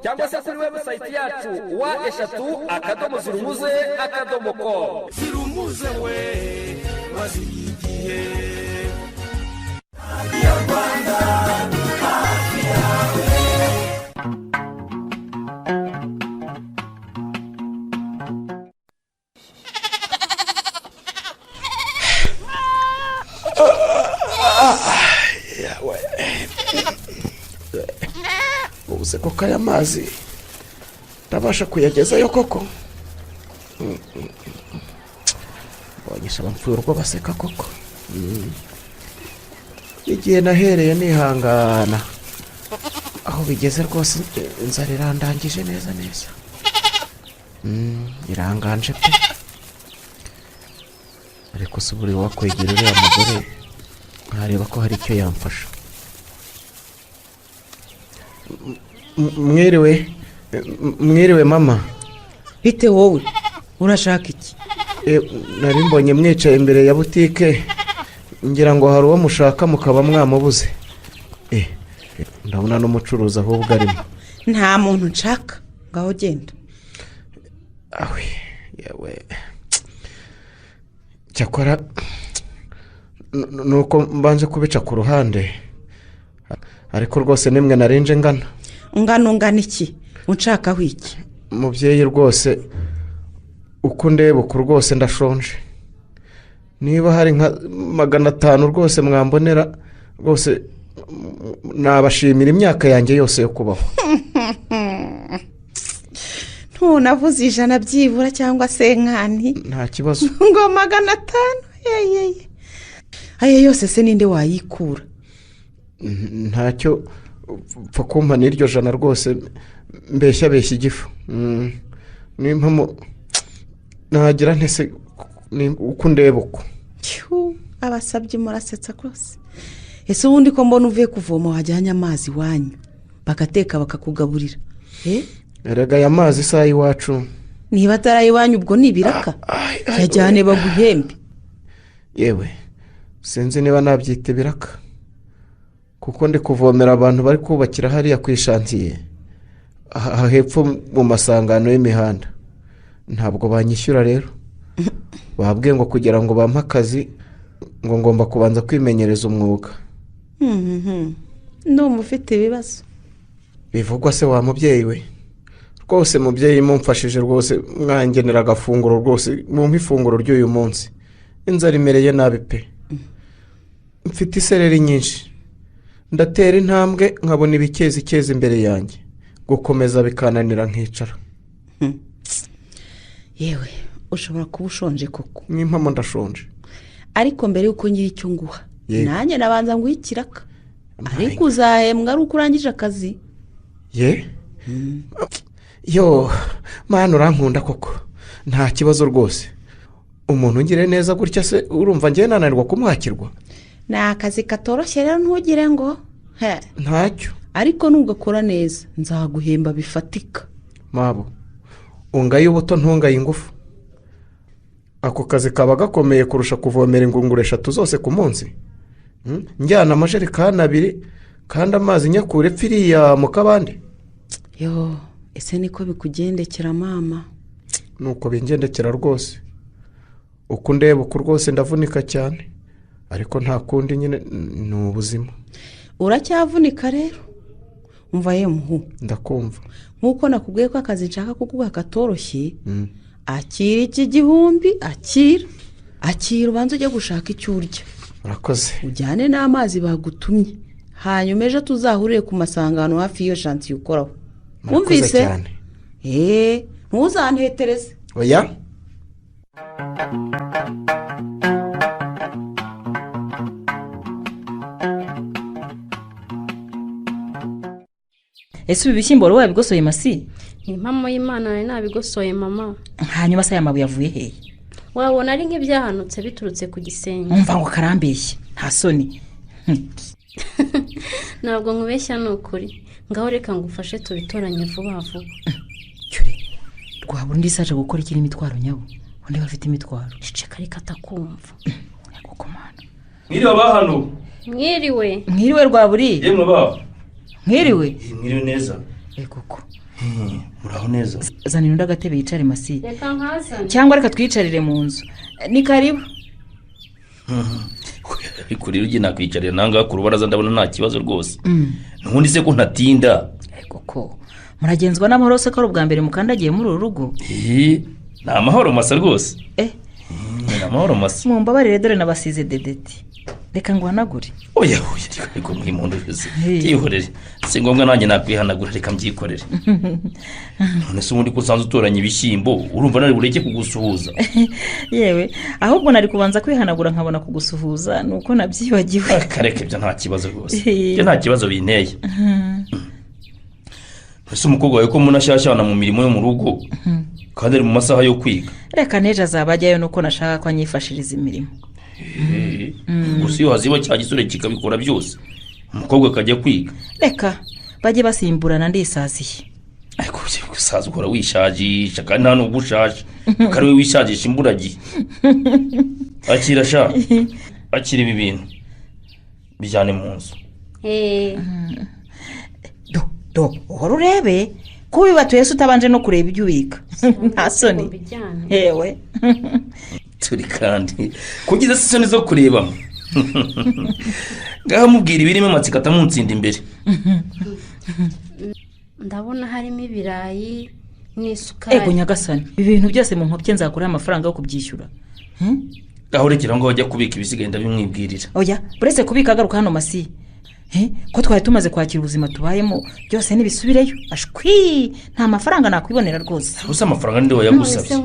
Speaker 1: cyangwa se kuri website yacu wa3.zirumuze.com.
Speaker 12: Zirumuze we wazigiye.
Speaker 13: Ubuze koko aya mazi ndabasha kuyagezayo koko. Mbonyesha bamfuye urwo baseka koko. Igihe nahereye nihangana Aho bigeze rwose inzara irandangije neza neza. Iranganje pe. Ariko se buri wakwegera uriya mugore nkareba ko hari icyo yamfasha. Mwiriwe, mwiriwe mama.
Speaker 7: Bite wowe, urashaka iki?
Speaker 13: Nari mbonye mwicaye imbere ya butike ngira ngo hari uwo mushaka mukaba mwamubuze. Ndabona n'umucuruzi ahubwo arimo.
Speaker 7: Nta muntu nshaka, ngaho genda.
Speaker 13: Awe yewe, cyakora nuko mbanje kubica ku ruhande, ariko rwose nimwe narinje ngana.
Speaker 7: Ungana iki? Unshakaho iki?
Speaker 13: Mubyeyi rwose uko ndeba uku rwose ndashonje. Niba hari nka 500 rwose mwambonera rwose nabashimira imyaka yanjye yose yo kubaho.
Speaker 7: Ntunavuze 100 byibura cyangwa se nkani?
Speaker 13: Nta kibazo.
Speaker 7: Ngo 500 yeyeye. Ayo yose se ninde wayikura?
Speaker 13: Ntacyo, pfa kumpa n'iryo 100 rwose mbeshya beshya igifu. Nimpamo nagira ntese uko ndeba uko.
Speaker 7: Abasabye murasetsa rwose. Ese ubundi ko mbona uvuye kuvoma wajyanye amazi iwanyu bagateka bakakugaburira?
Speaker 13: Erega aya mazi isaha iwacu.
Speaker 7: Niba atari iwanyu ubwo ni ibiraka, yajyane baguhembe.
Speaker 13: Yewe sinzi niba nabyita ibiraka, kuko ndi kuvomera abantu bari kubakira hariya ku ishantiye hepfo mu masangano y'imihanda. Ntabwo banyishyura rero, babwiye ngo kugira ngo bampe akazi ngo ngomba kubanza kwimenyereza umwuga.
Speaker 7: Ndumva ufite ibibazo.
Speaker 13: Bivugwa se wa mubyeyi we? Rwose mubyeyi mumfashije rwose, mwangenera agafunguro rwose, mumpe ifunguro ry'uyu munsi. Inzara imereye nabi pe. Mfite isereri nyinshi, ndatera intambwe nkabona ibikezi imbere yanjye, gukomeza bikananira nkicara.
Speaker 7: Yewe ushobora kuba ushonje koko.
Speaker 13: N'impamo ndashonje.
Speaker 7: Ariko mbere y'uko ngira icyo nguha, nanjye nabanza nguha ikiraka. Ariko uzahembwa ari uko urangije akazi.
Speaker 13: Ye yo mana urankunda koko, nta kibazo rwose. Umuntu ungire neza gutya se urumva ngiye nananirwa kumwakirwa?
Speaker 7: Ni akazi katoroshye rero, ntugire ngo
Speaker 13: ntacyo.
Speaker 7: Ariko nugakora neza nzaguhemba bifatika.
Speaker 13: Mabo ungaye ubuto ntungaye ingufu. Ako kazi kaba gakomeye kurusha kuvomera ingunguru 3 zose ku munsi. Njyana amajerekani 2 kandi amazi nyakure pfiriya mu kabande.
Speaker 7: Yo ese niko bikugendekera mama?
Speaker 13: Nuko bingendekera rwose. Uko ndeba uku rwose ndavunika cyane, ariko nta kundi nyine ni ubuzima.
Speaker 7: Uracyavunika rero? Umva ye muhu.
Speaker 13: Ndakumva.
Speaker 7: Nkuko nakubwiye ko akazi nshaka kukuguha katoroshye, akira iki 1000, akira ubanze ujye gushaka icyo urya.
Speaker 13: Urakoze.
Speaker 7: Ujyane n'amazi bagutumye, hanyuma ejo tuzahurire ku masangano hafi y'iyo shantiye ukoraho. Wumvise? Ntuzantetereze.
Speaker 13: Oya.
Speaker 3: Ese ibi bishyimbo wari wabigosoye Masi?
Speaker 4: Ni impamo y'Imana nari nabigosoye mama.
Speaker 3: Hanyuma se aya mabuye avuye hehe?
Speaker 4: Wabona ari nk'ibyahanutse biturutse ku gisenge.
Speaker 3: Umva ngo karambeshye, nta soni.
Speaker 4: Ntabwo nkubeshya ni ukuri. Ngaho reka ngufashe tubitoranye vuba vuba.
Speaker 3: Cyure, rwabura undi saje gukora iki n'imitwaro nyabo? Undi bafite imitwaro.
Speaker 4: Ceceka reka atakumva.
Speaker 3: Yagukomana.
Speaker 6: Mwiriwe bahano.
Speaker 4: Mwiriwe.
Speaker 3: Mwiriwe Rwaburi.
Speaker 6: Yemwe ba.
Speaker 3: Mwiriwe.
Speaker 6: Mwiriwe neza.
Speaker 3: Koko.
Speaker 6: Muraho neza.
Speaker 3: Zanira undi agatebe yicare Masi.
Speaker 4: Reka nkazane.
Speaker 3: Cyangwa reka twicarire mu nzu. Ni karibu.
Speaker 6: Ariko rero ugiye nakwicarira nanga ku rubaraza ndabona nta kibazo rwose. Ntundi se ko ntatinda.
Speaker 3: Koko. Muragenzwa n'amahoro se ko ari ubwa mbere mukandagiye muri uru rugo?
Speaker 6: Ni amahoro masa rwose. Ni amahoro masa.
Speaker 3: Mumbabarire dore nabasize dedeti. Reka nguhanagure.
Speaker 6: Oya oya, ariko muri mu ndozi. Byihorere. Si ngombwa nanjye nakwihanagura, reka mbyikorere. None se ubundi ko usanzwe utoranya ibishyimbo, urumva nari bureke kugusuhuza?
Speaker 3: Yewe, ahubwo nari kubanza kwihanagura nkabona kugusuhuza, nuko nabyibagiwe.
Speaker 6: Kareke ibyo nta kibazo rwose. Ibyo nta kibazo binteye. Ese umukobwa wawe ko munashyashyana mu mirimo yo mu rugo kandi ari mu masaha yo kwiga?
Speaker 3: Reka n'ejo azaba ajyayo, nuko nashaka ko anyifashiriza imirimo.
Speaker 6: Gusa iyo haziba cya gisore kikabikora byose, umukobwa akajya kwiga.
Speaker 3: Reka bajye basimburana, ndisaziye.
Speaker 6: Ariko gusaza uhora wishajisha kandi nta nubwo ushaje, kuko ari we wishajisha imburagihe. Akira sha, akira ibi bintu bijyane mu nzu.
Speaker 3: Do uhora urebe ko ubibatuye se utabanje no kureba ibyo ubika. Nta soni yewe.
Speaker 6: Turi kandi kugize isoni zo kurebamo. Ngaho mubwira ibirimo amatsiko atamutsinda imbere.
Speaker 4: Ndabona harimo ibirayi n'isukari.
Speaker 3: Ego nyagasani, ibi bintu byose mu nkobye nzakura amafaranga yo kubyishyura.
Speaker 6: Aho rekera ngo bajya kubika ibisigaye ndabimwibwirira.
Speaker 3: Oya, buretse kubika agaruka hano masi. Ko twari tumaze kwakira ubuzima tubayemo byose nibisubireyo. Ashwi, nta mafaranga nakwibonera rwose.
Speaker 6: Gusa amafaranga ninde wayagusabye?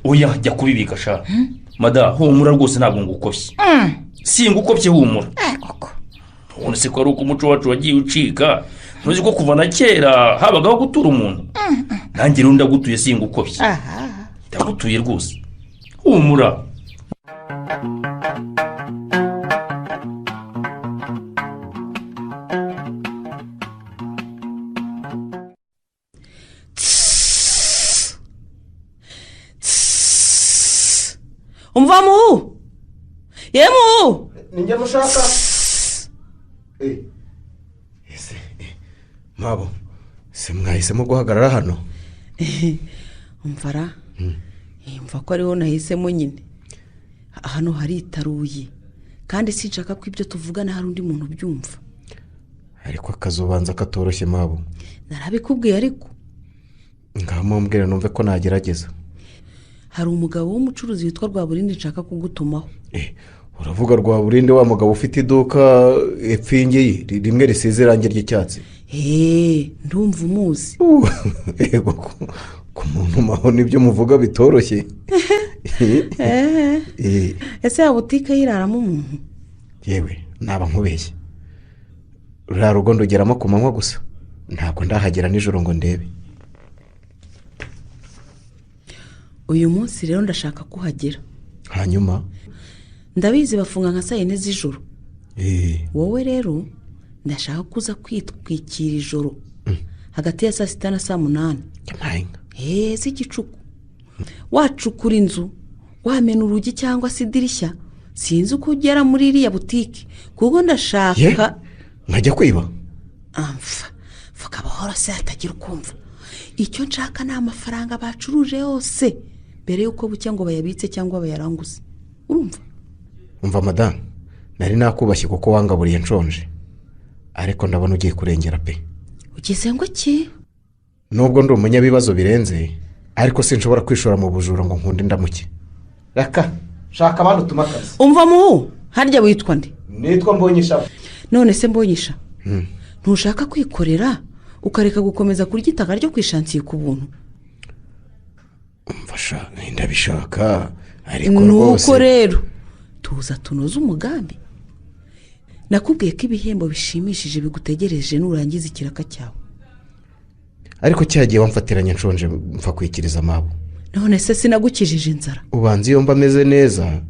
Speaker 6: Oya, jya kubibika sha. Mada, humura rwose ntabwo ngukopye. Singukopye humura. Ubona se ko ari uko umuco wacu wagiye ucika? Ntuzi ko kuva na kera habagaho gutura umuntu? Nanjye rero ndagutuye singukopye. Ndagutuye rwose. Humura.
Speaker 7: Umva mu yemu
Speaker 5: ninjye mushaka. Ese mabo se mwahisemo guhagarara hano?
Speaker 7: Umvara mva ko ariho nahisemo nyine. Hano haritaruye kandi sinshaka ko ibyo tuvugana hari undi muntu ubyumva.
Speaker 5: Ariko akazubanza katoroshye mabo.
Speaker 7: Narabikubwiye ariko
Speaker 5: ngaho mumbwire numve ko nagerageza.
Speaker 7: Hari umugabo w'umucuruzi witwa Rwaburindi nshaka kugutumaho.
Speaker 5: Uravuga Rwaburindi wa mugabo ufite iduka epfo iyi rimwe risize irangi ry'icyatsi?
Speaker 7: Ndumva umuzi.
Speaker 5: Yego, ku muntu maho nibyo muvuga bitoroshye.
Speaker 7: Ese ya butike yiraramo umuntu?
Speaker 5: Yewe naba nkubeshye, ruriya rugo ndugeramo ku manywa gusa, ntabwo ndahagera nijoro ngo ndebe.
Speaker 7: Uyu munsi rero ndashaka kuhagera.
Speaker 5: Hanyuma
Speaker 7: ndabizi bafunga nka saa 4 z'ijoro. Wowe rero ndashaka kuza kwitwikira ijoro hagati ya saa 6 na saa 8. Z'igicuku. Wacukura inzu, wamena urugi cyangwa se idirishya, sinzi uko ugera muri iriya butike kuko ndashaka.
Speaker 5: Nkajya kwiba?
Speaker 7: Amfa vuga buhoro se hatagira ukumva. Icyo nshaka ni amafaranga bacuruje yose mbere y'uko bucya ngo bayabitse cyangwa bayaranguze. Urumva?
Speaker 5: Umva madamu, nari nakubashye kuko wangaburiye nshonje, ariko ndabona ugiye kurengera pe.
Speaker 7: Ugeze ngo ki?
Speaker 5: Nubwo ndi umunyabibazo birenze, ariko sinshobora kwishora mu bujura ngo nkunde ndamuke. Reka shaka abandi utuma akazi.
Speaker 7: Umva mu harya witwa nde?
Speaker 5: Nitwa Mbonyisha.
Speaker 7: None se Mbonyisha, ntushaka kwikorera ukareka gukomeza kurya itaka ryo kwishansiye ku buntu?
Speaker 5: Umfasha ndabishaka ariko rwose.
Speaker 7: Nuko rero tuza tunoze umugambi. Nakubwiye ko ibihembo bishimishije bigutegereje nurangiza ikiraka cyawe.
Speaker 5: Ariko cyagiye wamfatiranye nshonje mfa kwikiriza amabo.
Speaker 7: None se sinagukijije inzara?
Speaker 5: Ubanza iyo mba meze neza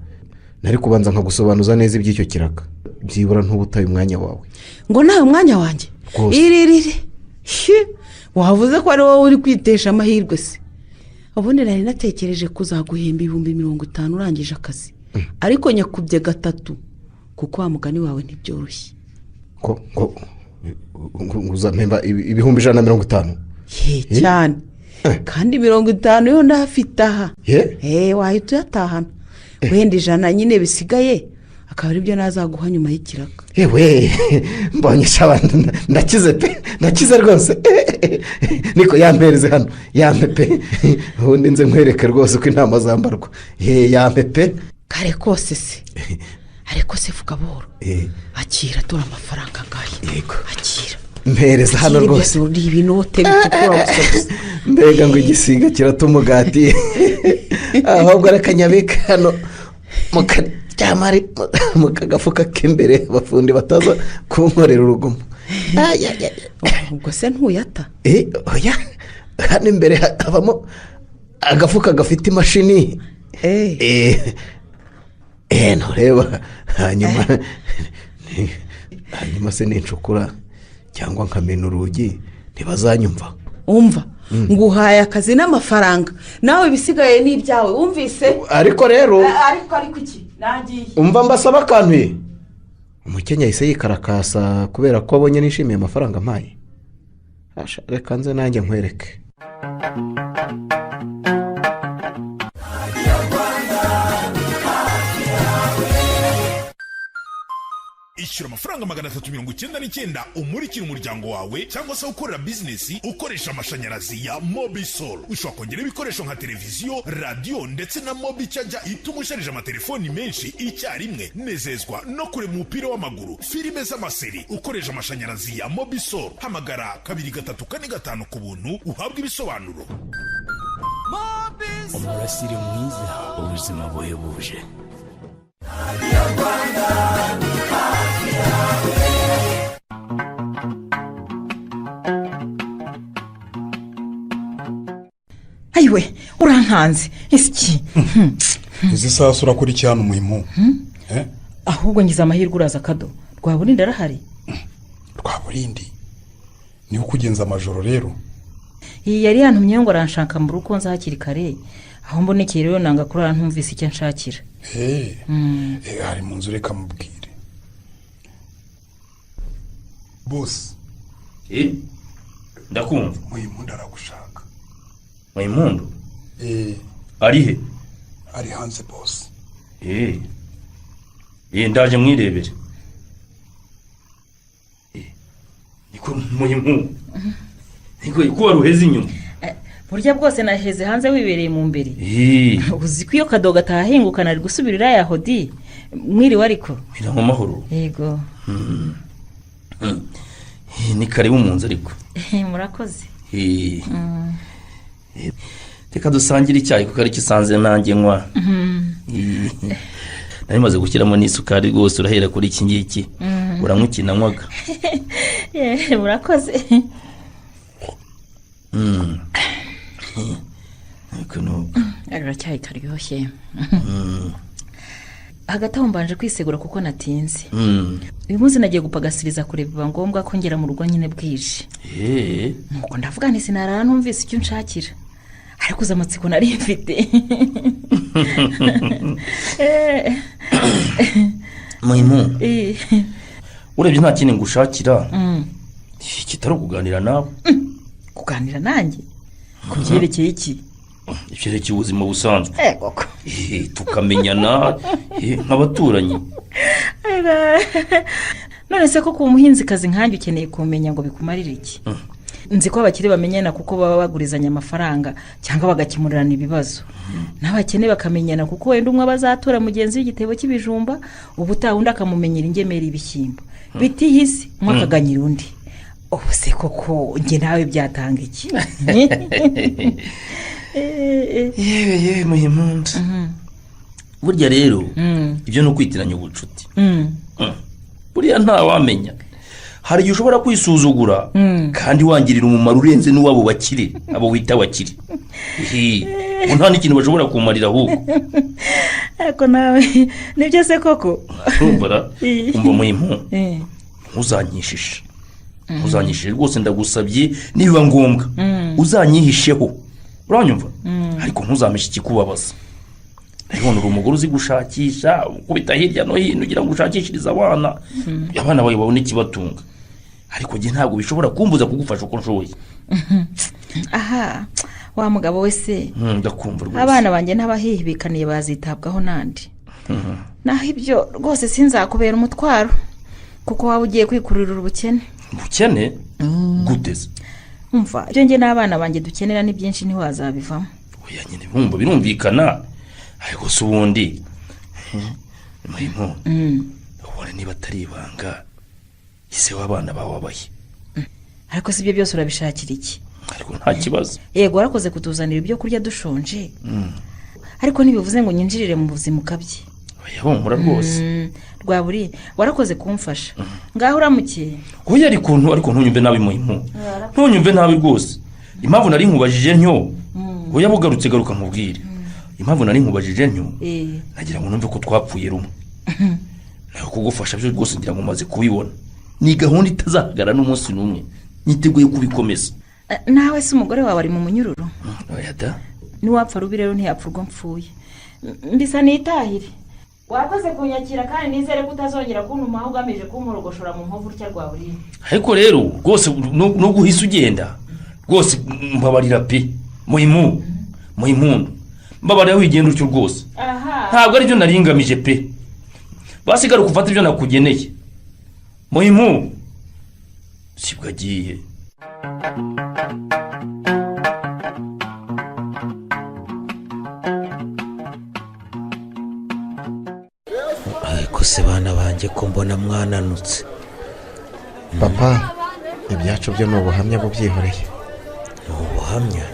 Speaker 5: nari kubanza nkagusobanuza neza iby'icyo kiraka, byibura ntubutaye umwanya wawe.
Speaker 7: Ngo nawe umwanya wanjye? Iririre wavuze ko ari wowe uri kwitesha amahirwe se? Ubundi nari natekereje kuzaguhemba 50,000 urangije akazi, ariko nyakubye 3 kuko wa mugani wawe ntibyoroshye.
Speaker 5: Ko ngo uzampemba 150,000?
Speaker 7: Ye cyane, kandi 50 yo ndafite aha. Wahita uyatahana wenda 100 nyine bisigaye akaba aribyo nazaguha nyuma y'ikiraka.
Speaker 5: Yewe mbonye abantu ndakize pe, ndakize rwose. Niko yampereze hano, yampe pe, ubundi nze nkwereke rwose ko intama zambarwa. Yampe pe.
Speaker 7: Kare kose se, ariko se vuga buhoro. Akira tora amafaranga ngaye.
Speaker 5: Yego
Speaker 7: akira
Speaker 5: mpereza hano rwose.
Speaker 7: Uri ibinote bitukura gusa.
Speaker 5: Mbega ngo igisiga kirata umugati. Ahubwo arakanyabika hano mukaryamari mu kagafuka k'imbere abafundi bataza kunkorera urugomo.
Speaker 7: Ubwo se ntuyata?
Speaker 13: Oya, hano imbere habamo agafuka gafite imashini. Ntureba. Hanyuma se nincukura cyangwa nkamena urugi ntibazanyumva.
Speaker 7: Umva, nguhaye akazi n'amafaranga, nawe ibisigaye ni ibyawe, wumvise?
Speaker 13: Ariko rero
Speaker 7: ariko iki nagiye.
Speaker 13: Umva mbasaba akantu. Umukenya yahise yikarakasa kubera ko abonye nishimiye amafaranga mpaye. Reka nze nanjye nkwereke.
Speaker 14: Ishyura amafaranga 399 umurikira umuryango wawe cyangwa se ukorera bizinesi ukoresha amashanyarazi ya Mobisol. Ushobora kongera ibikoresho nka televiziyo, radiyo ndetse na Mobi Charger ituma usharije amatelefoni menshi icyarimwe. Nezezwa no kureba umupira w'amaguru, filime z'amaseri ukoresha amashanyarazi ya Mobisol. Hamagara 2345 ku buntu uhabwe ibisobanuro.
Speaker 15: Umurasire mwiza, ubuzima buhebuje.
Speaker 3: Ayiwe, urankanze iki?
Speaker 11: Izi saha urakora iki hano muhimu?
Speaker 3: Ahubwo ngize amahirwe uraza akado. Rwaburindi arahari?
Speaker 11: Rwaburindi niwe ukugenza amajoro rero.
Speaker 3: Iyi yari yantumye ngo aranshaka mu rugo nza hakiri kare, aho mbonekeye rero nanga kurara ntumvise icyo nshakira.
Speaker 11: Ari mu nzu, reka mubwire. Bose.
Speaker 6: Ndakumva.
Speaker 11: Muhimu aragushaka.
Speaker 6: Muhimundu? Ari he?
Speaker 11: Ari hanze bose.
Speaker 6: Ndaje mwirebere. Niko Muhimu. Niko ko waruheze inyuma.
Speaker 3: Burya bwose naheze hanze wibereye mu mbere. Uzi ko iyo kadoga atahingukana ari gusubirira ya hodi. Mwiriwe ariko?
Speaker 6: Mwiriwe mu mahoro.
Speaker 3: Yego.
Speaker 6: Ni karibu mu nzu ariko.
Speaker 3: Murakoze.
Speaker 6: Reka dusangire icyayi kuko aricyo usanze nanjye nywa. Nari maze gushyiramo n'isukari rwose, urahera kuri iki ngiki uranywa ikinanywaga.
Speaker 3: Murakoze. Aracyayi karyoshye. Hagati aho mbanje kwisegura kuko natinze. Uyu munsi nagiye gupagasiriza kure, biba ngombwa ko ngera mu rugo nyine bwije. Nuko ndavuga nti sinarara ntumvise icyo nshakira, ariko uza amatsiko nari mfite.
Speaker 6: Muhimu, urebye nta kindi ngushakira kitari ukuganira nawe.
Speaker 3: Kuganira nanjye ku byerekeye iki?
Speaker 6: Ibyerekeye ubuzima busanzwe. Tukamenyana nk'abaturanyi.
Speaker 3: None se ko ku muhinzikazi nkanjye ukeneye kumenya ngo bikumarire iki? Nzi ko abakire bamenyana kuko baba bagurizanya amafaranga cyangwa bagakemurirana ibibazo, n'abakene bakamenyana kuko wenda umwe abazatura mugenzi w'igitebo cy'ibijumba, ubutaha undi akamumenyera ingemeri y'ibishyimbo, bitihise umwe akaganyira undi. Ubu se koko njye nawe byatanga iki?
Speaker 6: Yewe Muhimundu, burya rero ibyo ni ukwitiranya ubucuti. Buriya ntawamenya, hari igihe ushobora kwisuzugura kandi wangirira umumaro urenze n'uwabo bakire, abo wita bakire. Nta n'ikintu bashobora kumarira ahubwo.
Speaker 3: Ariko nawe nibyo se koko?
Speaker 6: Umva Muhimu, ntuzanyishishe. Ntuzanyishishe rwose, ndagusabye, nibiba ngombwa uzanyihisheho, uranyumva? Ariko ntuzameshe ikikubabaza. Ndabona uri umugore uzi gushakisha, ukubita hirya no hino ugira ngo ushakishirize abana, abana bawe babone ikibatunga. Ariko njye ntabwo bishobora kumbuza kugufasha uko nshoboye.
Speaker 3: Aha wa mugabo we se,
Speaker 6: ndakumva rwose.
Speaker 3: Abana banjye n'abahihibikaniye bazitabwaho nandi. Naho ibyo rwose sinzakubera umutwaro, kuko waba ugiye kwikururira ubukene.
Speaker 6: Ubukene? Guteze?
Speaker 3: Umva, ibyo njye n'abana banjye dukenera ni byinshi, ntiwazabivamo.
Speaker 6: Oya nyine bumva birumvikana, ariko se ubundi Muhimu, ubone niba atari ibanga ise w'abana bawe abahe.
Speaker 3: Ariko si ibyo byose urabishakira iki?
Speaker 6: Ariko nta kibazo.
Speaker 3: Yego warakoze kutuzanira ibyo kurya dushonje, ariko ntibivuze ngo nyinjirire mu buzima ukabye.
Speaker 6: Oya humura rwose.
Speaker 3: Rwaburi, warakoze kumfasha. Ngaho uramukiye.
Speaker 6: Oya, ariko ntunyumve nabi Muhimu, ntunyumve nabi rwose. Impamvu nari nkubajije ntyo, oya bugarutse garuka nkubwire. Impamvu nari nkubajije ntyo, nagira ngo numve ko twapfuye rumwe. Nawe kugufasha byo rwose ngira ngo umaze kubibona. Ni gahunda itazahagarara n'umunsi n'umwe, niteguye kubikomeza.
Speaker 3: Nawe se umugore wawe ari mu munyururu?
Speaker 6: Oya da.
Speaker 3: Niwapfa rubi rero ntiyapfa urwo mpfuye. Mbisa nitahire. Wakoze kunyakira kandi nizere ko utazongera kuntumaho ugamije kumporogoshora mu nkovu utya Rwaburi.
Speaker 6: Ariko rero rwose no guhisa ugenda rwose mbabarira pe. Muhimu, Muhimpundu, mbabarira wigenda utyo rwose. Ntabwo aribyo nari ngamije pe. Basigara ufata ibyo nakugeneye. Muhimu sibwo agiye.
Speaker 9: Ariko se bana banjye ko mbona mwananutse?
Speaker 13: Papa, ibyacu byo ni ubuhamya bubyihoreye.
Speaker 9: Ni ubuhamya?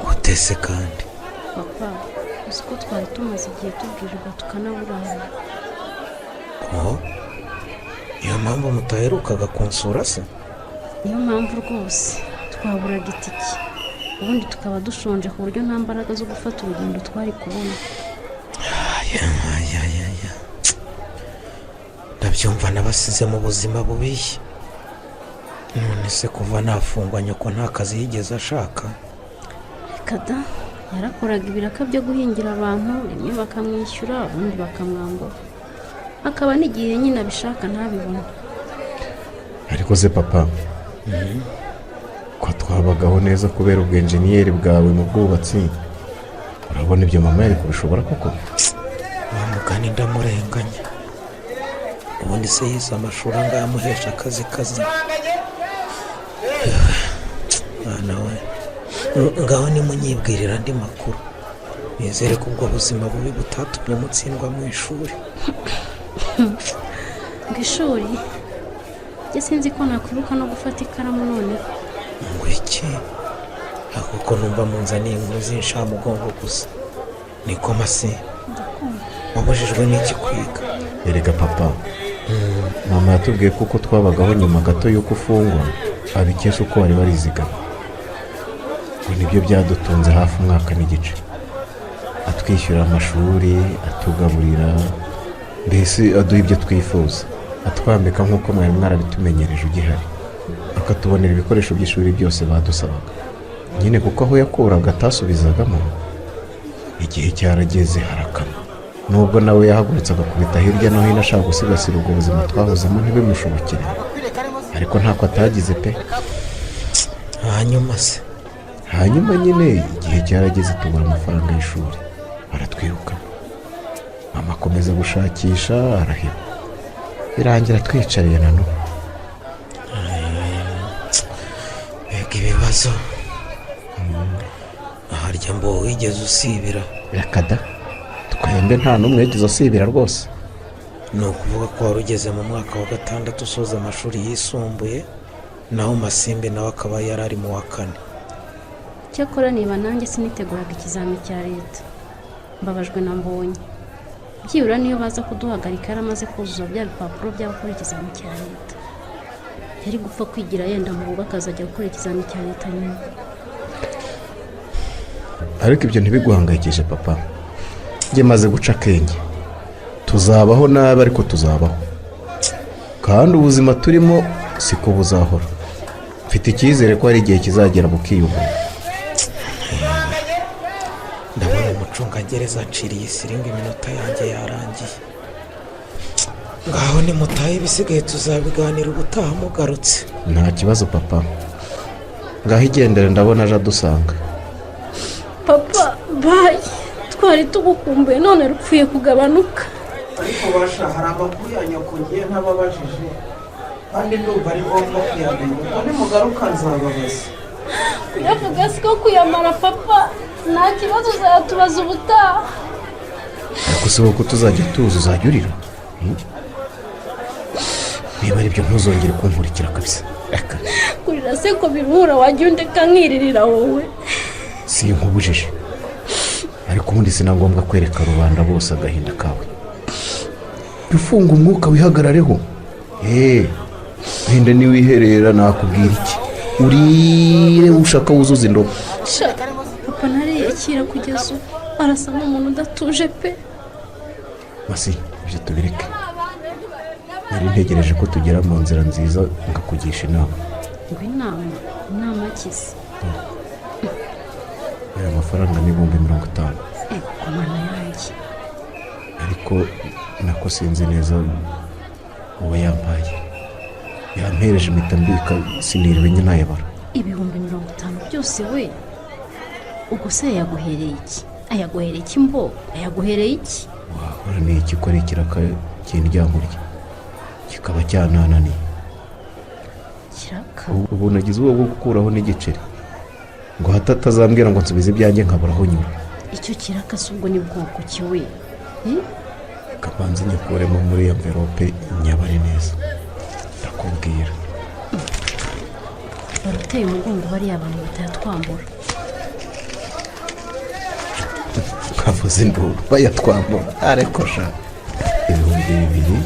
Speaker 9: Gute se kandi?
Speaker 4: Papa, uzi ko twari tumaze igihe tubwirirwa tukanaburana.
Speaker 9: Oh, niyo mpamvu mutaherukaga kunsura se?
Speaker 4: Niyo mpamvu rwose twaburaga itike, ubundi tukaba dushonje ku buryo nta mbaraga zo gufata urugendo twari kubona.
Speaker 9: Ndabyumva nabasize mu buzima bubi. None se kuva nafungwa nyoko nta kazi yigeze ashaka?
Speaker 4: Reka da, yarakoraga ibiraka byo guhingira abantu, rimwe bakamwishyura ubundi bakamwambura, akaba n'igihe nyine abishaka ntabibone.
Speaker 5: Ariko se papa, ko twabagaho neza kubera ubwenjeniyeri bwawe mu bwubatsi, urabona ibyo mama yari kubishobora koko?
Speaker 9: Wa mugani ndamurenganya. Ubundi se yize amashuri angahe amuhesha akazi kazi? Mwana we, ngaho nimunyibwirira andi makuru. Nizere ko ubwo buzima bubi butatumye mutsindwa mu ishuri.
Speaker 4: Ngo ishuri? Njye sinzi ko nakwibuka no gufata ikaramu noneho.
Speaker 9: Ngo iki? Kuko numva munzaniye inkuru z'inshamugongo gusa. Niko Masi, wabujijwe n'iki kwiga?
Speaker 5: Erega papa, mama yatubwiye ko uko twabagaho nyuma gato y'uko ufungwa abikesha uko wari warizigama. Ngo nibyo byadutunze hafi umwaka n'igice, atwishyura amashuri, atugaburira, mbese aduha ibyo twifuza, atwambika nk'uko mwari mwarabitumenyereje ugihari, akatubonera ibikoresho by'ishuri byose badusabaga nyine, kuko aho yakuraga atasubizagamo. Igihe cyarageze harakama, nubwo nawe yahagurutse agakubita hirya no hino ashaka gusigasira ubwo buzima twahozemo ntibimushobokere, ariko ntako atagize pe.
Speaker 9: Hanyuma se?
Speaker 5: Hanyuma nyine igihe cyarageze tubura amafaranga y'ishuri, baratwirukana. Mama akomeza gushakisha araheba, birangira twicariye na n'ubu.
Speaker 9: Mbega ibibazo! Aharya mbo wigeze usibira?
Speaker 5: Reka da, twembe nta n'umwe wigeze asibira rwose.
Speaker 9: Ni ukuvuga ko wari ugeze mu mwaka wa 6 usoza amashuri yisumbuye, naho Masimbi nawe akaba yari ari mu wa 4.
Speaker 4: Cyakora niba nanjye siniteguraga ikizami cya leta, mbabajwe na Mbonye. Byibura niyo baza kuduhagarika yaramaze kuzuza bya bipapuro by'abakora ikizami cya leta, yari gupfa kwigira yenda mu rugo akazajya gukora ikizami cya leta nyuma.
Speaker 5: Ariko ibyo ntibiguhangayikishe papa, njye maze guca akenge. Tuzabaho nabi ariko tuzabaho, kandi ubuzima turimo siko buzahora. Mfite icyizere ko hari igihe kizagera bukiyubura.
Speaker 9: Ndabona umucungagereza aciriye isiringa, iminota yanjye yarangiye. Ngaho nimutahe, ibisigaye tuzabiganira ubutaha mugarutse.
Speaker 5: Nta kibazo papa, ngaho igendere, ndabona aje adusanga.
Speaker 4: Papa bayi, twari tugukumbuye none rupfuye kugabanuka.
Speaker 9: Ariko basha, hari amakuru ya nyoko ngiye ntababajije, kandi ndumva ari ngombwa kuyamenya. Ubwo nimugaruka nzababaza.
Speaker 4: Kuyavuga siko kuyamara papa, nta kibazo uzayatubaza ubutaha.
Speaker 5: Ariko si wowe ko tuzajya tuza uzajya urira? Niba ari byo ntuzongere kunkurikira kabisa. Reka
Speaker 4: kurira se ko biruhura, wajya undeka nkiririra wowe.
Speaker 5: Si nkubujije, ariko ubundi si na ngombwa kwereka rubanda bose agahinda kawe. Jya ufunga umwuka wihagarareho. Wenda niwiherera nakubwira iki, urire ushaka wuzuza indobo.
Speaker 4: Sha papa ntariyakira kugeza ubu, arasa nk'umuntu udatuje pe.
Speaker 5: Masi, ibyo tubireke. Nari ntegereje ko tugera mu nzira nziza ngakugisha inama.
Speaker 4: Ngo inama? Inama kize?
Speaker 5: Aya mafaranga ni 50,000.
Speaker 4: Ego mana yanjye.
Speaker 5: Ariko nako sinzi neza uwo yampaye, yampereje impita mbika, siniriwe nayabara.
Speaker 4: 50,000 byose we? Ubwo se yaguhereye iki? Ayaguhereye iki mbo? Ayaguhereye iki?
Speaker 5: Wahora ni iki ko ari ikiraka cy'indyankurye kikaba cyanananiye?
Speaker 4: Kiraka?
Speaker 5: Ubu nagize ubwoba bwo gukuraho n'igiceri ngo hato atazambwira ngo nsubize ibyanjye nkabura aho nyura.
Speaker 4: Icyo kiraka se ubwo ni bwoko ki we?
Speaker 5: Kamanzi nyikuremo muri iyo mverope nyabare neza ndakubwira.
Speaker 4: Baruteye umugongo bariya abantu batayatwambura.
Speaker 5: Kavuze induru bayatwambura, ariko sha 2000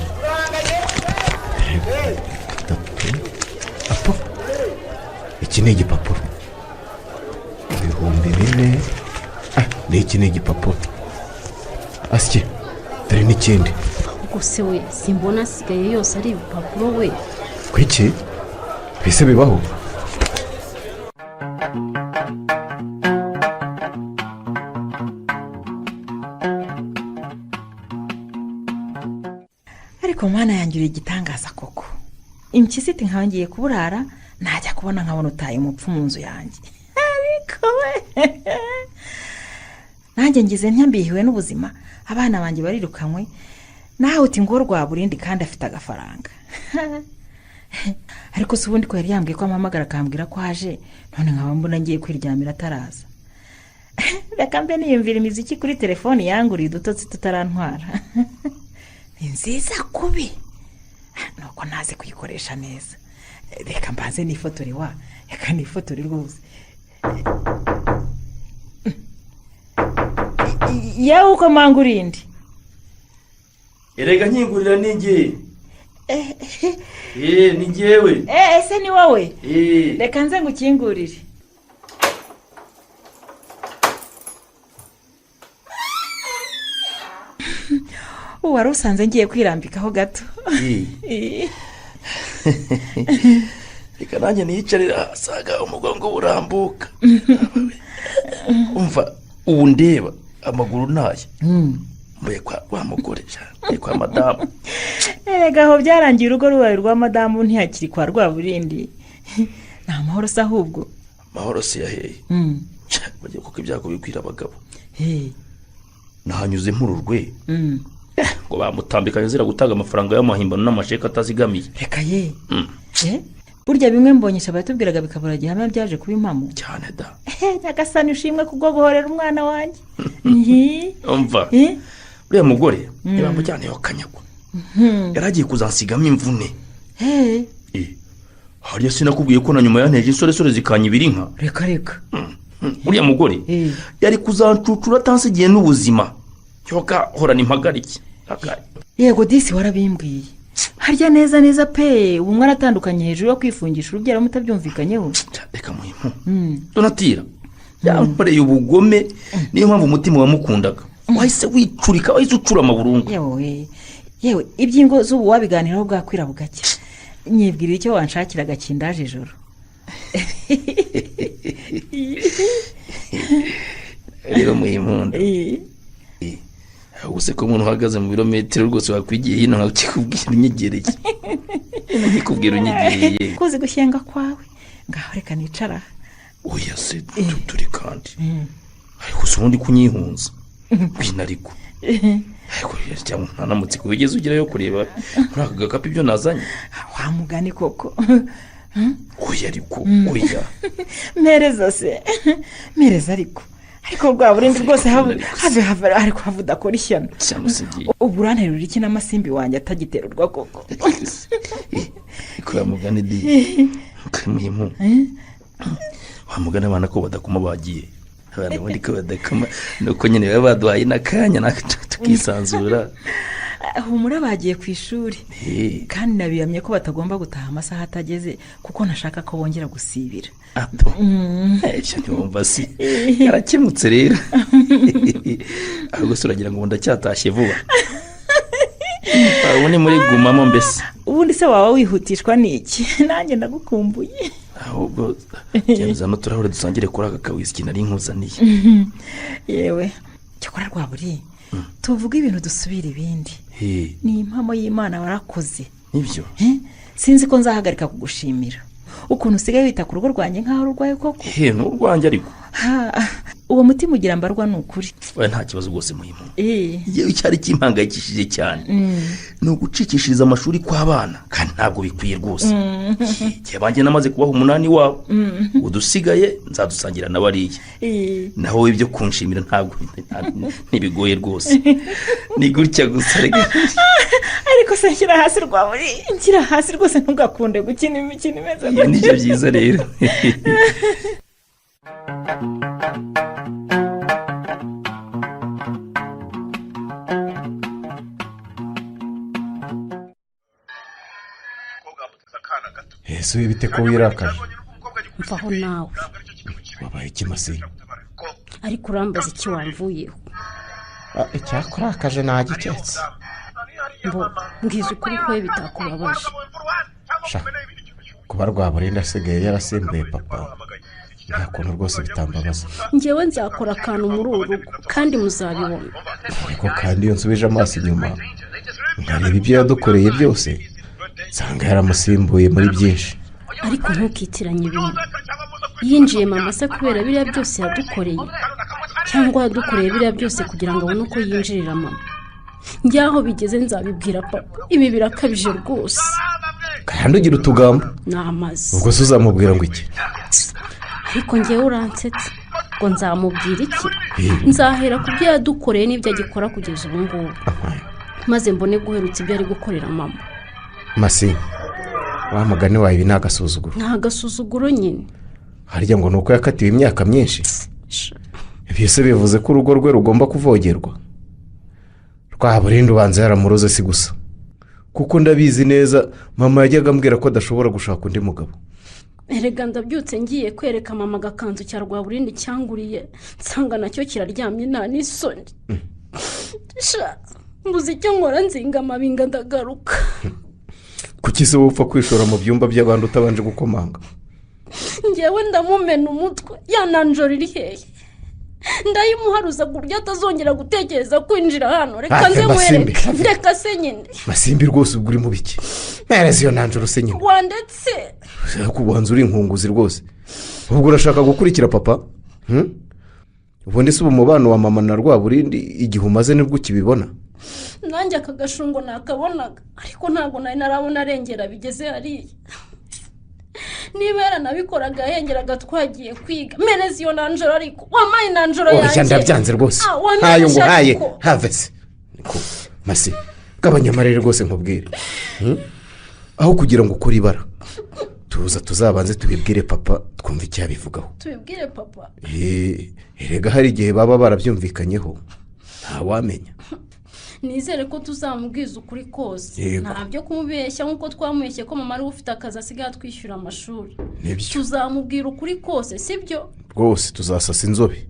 Speaker 5: 3 apo iki ni igipapuro. 4000 n'iki ni igipapuro. Asye dore n'ikindi.
Speaker 4: Ubwo se we simbona asigaye yose ari ibipapuro we.
Speaker 5: Kuki bise bibaho?
Speaker 3: Ariko mwana yanjye uri igitangaza koko. Impyisi iti nkangiye kuburara, najya kubona nkabona utaye umupfu mu nzu yanjye. Ariko we nanjye ngize ntyambihiwe n'ubuzima, abana banjye barirukanywe, nawe uti ngo Rwaburindi kandi afite agafaranga. Ariko se ubundi ko yari yambwiye ko ampamagara akambwira ko aje, none nkaba mbona ngiye kwiryamira ataraza. Reka mbe niyumvira imiziki kuri telefoni yanguriye udutotsi tutarantwara. Ni nziza kubi, nuko ntazi kuyikoresha neza. Reka mbanze nifotore wa, reka nifotore rwose. Yewe uko mpanga urindi.
Speaker 6: Erega nkingurira ninjye. Ni njyewe.
Speaker 3: Ese ni wowe? Reka nze ngukingurire. Wari usanze ngiye kwirambikaho gato.
Speaker 6: Reka nanjye niyicarira asaga umugongo urambuka. Umva ubu ndeba amaguru naye mbuye kwa mugore cyane kwa madamu.
Speaker 3: Erega aho byarangiye urugo rubaye rwa madamu ntiyakiri kwa Rwaburindi. Ni amahoro se ahubwo?
Speaker 6: Amahoro se yaheye. Bagiye kuko ibyago bikwira abagabo. Nahanyuze mpururwe ngo bamutambikanye zira gutanga amafaranga y'amahimbano n'amasheka atazigamiye.
Speaker 3: Reka ye. Burya bimwe mbonyesha abatubwiraga bikabura gihamya byaje kuba impamo
Speaker 6: cyane da.
Speaker 3: Nyagasani ushimwe kubwo guhorera umwana wanjye.
Speaker 6: Umva uriya mugore ntibamujyane kanyagwa, yaragiye kuzansigamo imvune. Hariya sinakubwiye ko na nyuma yanteje insoresore zikanyibira inka.
Speaker 3: Reka reka.
Speaker 6: Uriya mugore yari kuzancucura atansigiye n'ubuzima. Yoga horana impagarike.
Speaker 3: Yego disi warabimbwiye. Harya neza neza pe, ubu mwaratandukanye hejuru yo kwifungisha urubyaro mutabyumvikanyeho.
Speaker 6: Reka muhimu. Donatira yankoreye ubugome, niyo mpamvu umutima wamukundaga wahise wicurika, wahise ucura amaburungu.
Speaker 3: Yewe iby'ingo z'ubu wabiganiraho bwakwira bugacya. Nyibwira icyo wanshakiraga kindaje ijoro.
Speaker 6: Rero muhimunda, ubuse ko umuntu uhagaze mu birometero rwose wakwigiye hino nkakikubwira unyegereye. Nkikubwira unyegereye.
Speaker 3: Kuzi gushyenga kwawe. Ngaho reka nicara.
Speaker 6: Oya se turi kandi. Ariko se ubundi kunyihunza. Ngwino ariko. Ariko cyangwa ntanamutse kubigeze ugerayo kureba muri aka gakapu ibyo nazanye.
Speaker 3: Wa mugani koko.
Speaker 6: Oya ariko oya.
Speaker 3: Mpereza se. Mpereza ariko. Ariko Rwaburindi rwose have ariko have udakora ishyano. Ubu uranterura iki n'amasimbi wanjye atagiterurwa koko.
Speaker 6: Ikora mugani di. Muhimu. Wa mugani abana ko badakoma bagiye. Abana ubundi ko badakoma nuko nyine baba baduhaye n'akanya tukisanzura.
Speaker 3: Humura bagiye ku ishuri. Kandi nabiyamye ko batagomba gutaha amasaha atageze kuko ntashaka ko bongera gusibira.
Speaker 6: Ato. Ibyo ntiwumva si. Yarakemutse rero. Ahubwo se uragira ngo ndacyatashye vuba. Ubu ni muri gumamo mbese.
Speaker 3: Ubundi se waba wihutishwa n'iki? Nanjye ndagukumbuye.
Speaker 6: Ahubwo genda n'uturahure dusangire kuri aka kawisiki nari nkuzaniye.
Speaker 3: Yewe cyakora Rwaburi, tuvuge ibintu dusubira ibindi. Ni impamo y'Imana warakoze.
Speaker 6: Nibyo.
Speaker 3: Sinzi ko nzahagarika kugushimira ukuntu usigaye wita ku rugo rwanjye nk'aho urwaye koko.
Speaker 6: Ni urwanjye ariko.
Speaker 3: Uwo mutima ugira mbarwa ni ukuri.
Speaker 6: Oya nta kibazo rwose muhimu. Yewe icyari kimpangayikishije cyane ni ugucikishiriza amashuri kw'abana, kandi ntabwo bikwiye rwose. Igihe banjye namaze kubaha 8 wabo, udusigaye nzadusangira na bariya. Naho ibyo kunshimira ntabwo ntibigoye rwose, ni gutya gusa.
Speaker 3: Ariko se nshyira hasi Rwaburi, nshyira hasi rwose, ntugakunde gukina imikino imeze
Speaker 6: gutya. Nibyo byiza rero.
Speaker 5: Ese bite ko wirakaje?
Speaker 4: Mvaho nawe.
Speaker 5: Wabaye iki Masi?
Speaker 4: Ariko urambaza iki wamvuyeho?
Speaker 13: Icyakurakaje nagiketse.
Speaker 4: Mbo mbwiza ukuri ko bitakubabaje.
Speaker 5: Sha, kuba Rwaburinda asigaye yarasimbuye papa, nta kuntu rwose bitambabaza.
Speaker 4: Njyewe nzakora akantu muri uru rugo kandi muzabibona.
Speaker 5: Ariko kandi iyo nsubije amaso inyuma nkareba ibyo yadukoreye byose, nsanga yaramusimbuye muri byinshi.
Speaker 4: Ariko ntukitiranye ibintu. Yinjiye mama se kubera biriya byose yadukoreye, cyangwa yadukoreye biriya byose kugira ngo abone uko yinjirira mama. Njyaho bigeze nzabibwira papa. Ibi birakabije rwose.
Speaker 5: Kandi ugira utugambo.
Speaker 4: Namaze.
Speaker 5: Ubwo se uzamubwira ngo iki?
Speaker 4: Ariko njyewe uransetse ngo nzamubwira iki? Nzahera ku byo yadukoreye n'ibyo agikora kugeza ubu ngubu, maze mbone guherutsa ibyo ari gukorera mama.
Speaker 5: Masi, wa mugani wawe ibi ni agasuzuguro.
Speaker 4: Ni agasuzuguro nyine.
Speaker 5: Harya ngo ni uko yakatiwe imyaka myinshi? Ibyo se bivuze ko urugo rwe rugomba kuvogerwa? Rwaburinda ubanza yaramuroze si gusa, kuko ndabizi neza mama yajyaga ambwira ko adashobora gushaka undi mugabo.
Speaker 4: Erega ndabyutse ngiye kwereka mama agakanzu cya Rwaburindi cyanguriye, nsanga nacyo kiraryamye nta n'isoni. Mbuze icyo nkora, nzinga amabinga ndagaruka.
Speaker 5: Kuki se wupfa kwishora mu byumba by'abantu utabanje gukomanga?
Speaker 4: Njyewe ndamumena umutwe, ya nanjoro iri hehe? Ndayimuharuza ku buryo atazongera gutekereza kwinjira hano. Reka nze nkwereke, reka se nyine.
Speaker 5: Masimbi rwose ubwo uri mu biki? Mpereza iyo nanjoro se nyine.
Speaker 4: Wandetse
Speaker 5: kubanza uri inkunguzi rwose. Ubwo urashaka gukurikira papa? Ubundi se ubu umubano wa mama na Rwaburindi igihe umaze nibwo ukibibona?
Speaker 4: Nanjye aka gashungo nakabonaga, ariko ntabwo nari narabona arengera bigeze hariya. Niba yaranabikoraga yahengeraga twagiye kwiga. Mpereza iyo nanjoro ariko, wampaye nanjoro yanjye.
Speaker 5: Oya ndabyanze rwose, ntayo nguhaye have se. Masi, gabanya amarere rwose nkubwire. Aho kugira ngo ukore ibara, tuza tuzabanze tubibwire papa twumve icyo yabivugaho.
Speaker 4: Tubibwire papa?
Speaker 5: Erega hari igihe baba barabyumvikanyeho, ntawamenya.
Speaker 4: Nizere ko tuzamubwiza ukuri kose, nta byo kumubeshya nk'uko twamubeshye ko mama ariwe ufite akazi asigaye atwishyura amashuri. Tuzamubwira ukuri kose, sibyo?
Speaker 5: Rwose tuzasasa inzobe.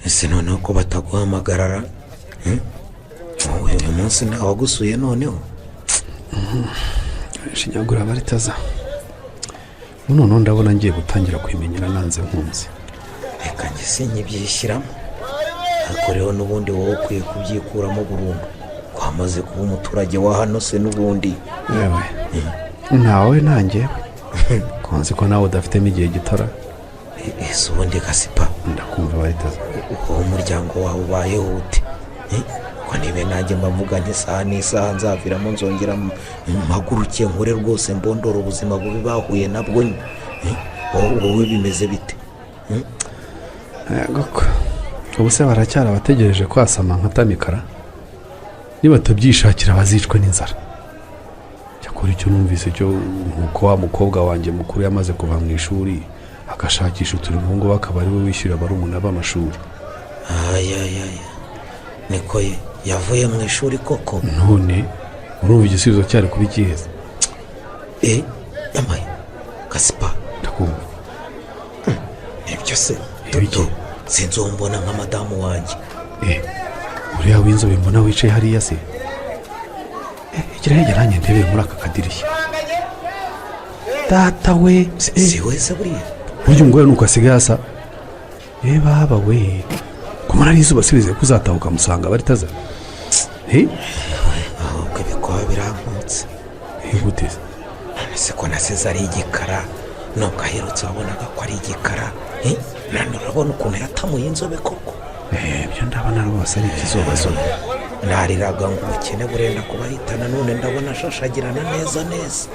Speaker 9: Ese noneho ko bataguhamagarara? Uyu munsi ntawagusuye noneho?
Speaker 10: Shinyagura baritaza. Noneho ndabona ngiye gutangira kwimenyera nanze nkunze.
Speaker 9: Reka njye sinkibyishyiramo, ariko rero n'ubundi wowe ukwiye kubyikuramo burundu. Kwamaze kuba umuturage wa hano se n'ubundi.
Speaker 10: Yewe ntawe nanjye konzi ko nawe udafitemo igihe gitora.
Speaker 9: Ese ubundi Gasipa,
Speaker 10: ndakumva baritaza.
Speaker 9: Uwo muryango wawe ubayeho ute? Ko niba nanjye mbavuga n'isaha n'isaha nzaviramo nzongera mpaguruke nkore rwose mbondora ubuzima bubi bahuye nabwo. Wowe bimeze bite?
Speaker 10: Ubu se baracyari abategereje kwasama nka tamikara? Niba batabyishakira bazicwe n'inzara. Cyakora icyo numvise cyo nuko wa mukobwa wanjye mukuru yamaze kuva mu ishuri agashakisha uturimo, ngo akaba ari we wishyurira barumuna b'amashuri.
Speaker 9: Ayayaya, niko ye, yavuye mu ishuri koko?
Speaker 10: None urumva igisubizo cyari kuba ikiheze?
Speaker 9: E yamaye Gasipa.
Speaker 10: Ndakumva.
Speaker 9: Nibyo se Dudu, sinzi uwo mbona nka madamu wanjye.
Speaker 10: Uriya w'inzobe mbona wicaye hariya se? Igira hirya nanjye ndebere muri aka kadirishya. Data we!
Speaker 9: Si wese buriya.
Speaker 10: Burya umugore nuko asigaye asa. Baba we, kumara n'izuba asubize ko uzataha ukamusanga baritaza.
Speaker 9: Ahubwo ibikoba birankutse.
Speaker 10: Gute se?
Speaker 9: None se ko nasize ari igikara, nubwo aherutse wabonaga ko ari igikara, none urabona ukuntu yatamuye inzobe koko.
Speaker 10: Ibyo ndabona rwose ari ikizubazuba.
Speaker 9: Nariraga ngo ubukene burenda kubahitana, none ndabona ashashagirana neza neza.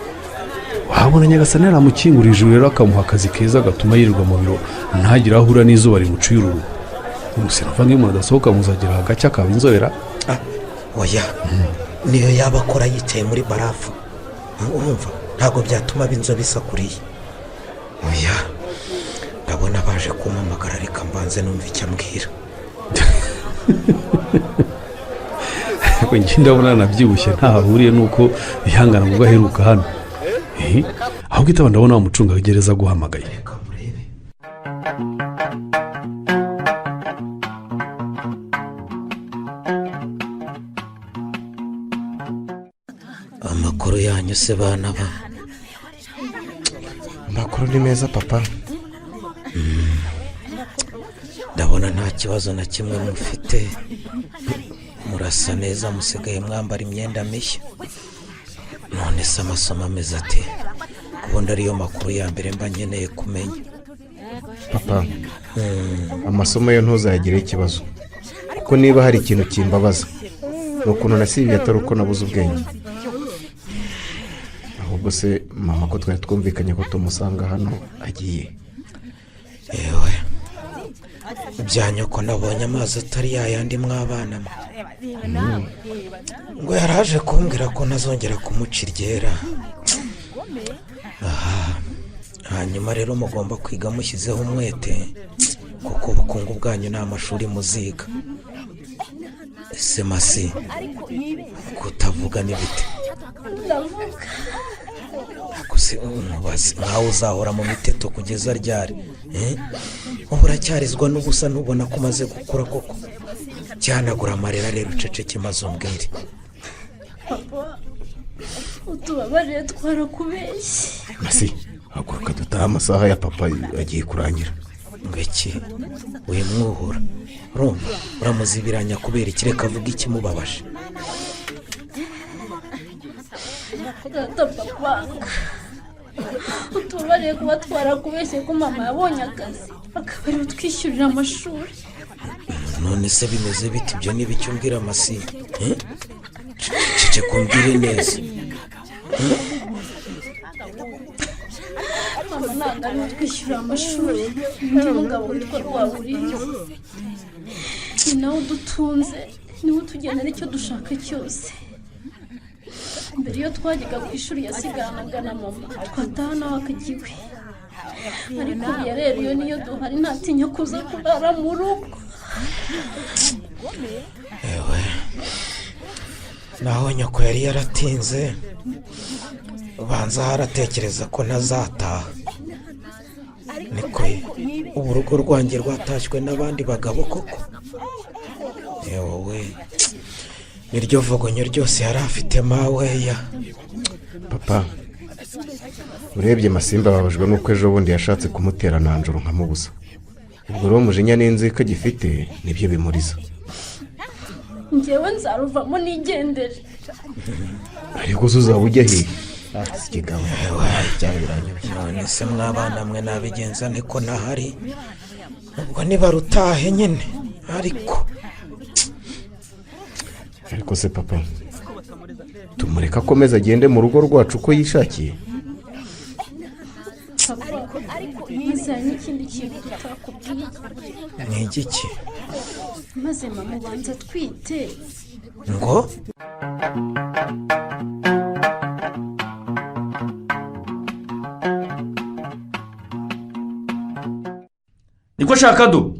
Speaker 10: Wabona Nyagasani yaramukingurije ijuru rero, akamuha akazi keza gatuma yirirwa mu biro, ntagire aho ahura n'izuba rimucuye uruhu. Umusirafa nk'iyo umuntu adasohoka muzagira agacya akaba inzobera.
Speaker 9: Oya, niyo yaba akora yicaye muri barafu, urumva ntabwo byatuma aba inzobe isakuriye. Oya, ndabona baje kumpamagara, reka mbanze numva icyo ambwira.
Speaker 10: Ariko njye ndabona anabyibushye, ntaho ahuriye n'uko yihangana ngo aheruka hano. Ahubwo itaba ndabona wa mucungagereza aguhamagaye.
Speaker 9: Amakuru yanyu se bana ba?
Speaker 13: Amakuru ni meza papa.
Speaker 9: Ndabona nta kibazo na kimwe mufite, murasa neza, musigaye mwambara imyenda mishya. None se amasomo ameze ate? Ubundi ariyo makuru ya mbere mba nkeneye kumenya.
Speaker 13: Papa, amasomo yo ntuzayagireho ikibazo, kuko niba hari ikintu kimbabaza ni ukuntu nasibye atari uko nabuze ubwenge. Ahubwo se mama, ko twari twumvikanye ko tumusanga hano agiye?
Speaker 9: Yewe, ibya nyoko nabonye amazi atari yayandi mwabana mwe. Ngo yaraje kumbwira ko ntazongera kumuca iryera. Aha, hanyuma rero mugomba kwiga mushyizeho umwete, kuko ubukungu bwanyu ni amashuri muziga. Ese Masi, kutavuga ni bite?
Speaker 4: Ndavuga.
Speaker 9: Nkawe uzahora mu miteto kugeza ryari? Ubu uracyarizwa n'ubusa, ntubona ko umaze gukura koko? Cyanagura amarira rero, uceceke maze umbwire.
Speaker 4: Papa, utubabarire twarakubeshye.
Speaker 13: Masi, haguruka dutahe, amasaha ya papa agiye kurangira.
Speaker 9: Ngo iki? Wimwuhura, urumva uramuzibiranya kubera iki? Reka avuga ikimubabaje.
Speaker 4: Data papa, utubabarire kuba twarakubeshye ko mama yabonye akazi akaba ariwe utwishyurira amashuri.
Speaker 9: None se bimeze bite? Ibyo ni ibiki umbwira Masi? Cece kumbwire neza.
Speaker 4: Mama ntabwo ariwe utwishyurira amashuri, undi mugabo witwa Rwaburindi ni nawe udutunze, niwe utugenera icyo dushaka cyose. Mbere iyo twajyaga ku ishuri yasigaranaga na mama, twataha nawe akajya iwe. Ariko ubu rero iyo niyo duhari ntatinya kuza kurara mu rugo.
Speaker 9: Ewe, naho nyoko yari yaratinze, ubanza haratekereza ko ntazataha. Niko ye, ubu urugo rwanjye rwatashywe n'abandi bagabo koko? Ewe, niryo vogonyo ryose yari afite maweya.
Speaker 13: Papa, urebye Masimba ababajwe n'uko ejo bundi yashatse kumutera nanjoro nkamubuza. Ubwo rero umujinya n'inzika gifite nibyo bimuriza.
Speaker 4: Njyewe nzaruvamo nigendere.
Speaker 13: Ariko se uzaba ujya hehe? Ikigabo byabiranyobye.
Speaker 9: None se mwabana mwe nabigenza niko nahari? Ubwo nibarutahe nyine. Ariko
Speaker 13: se papa, tumureka akomeze agende mu rugo rwacu uko yishakiye?
Speaker 4: Papa, maze hari n'ikindi kintu tutakubwiye.
Speaker 9: Ni igiki?
Speaker 4: Maze mama ubanza atwite.
Speaker 9: Ngo?
Speaker 6: Niko shaka do.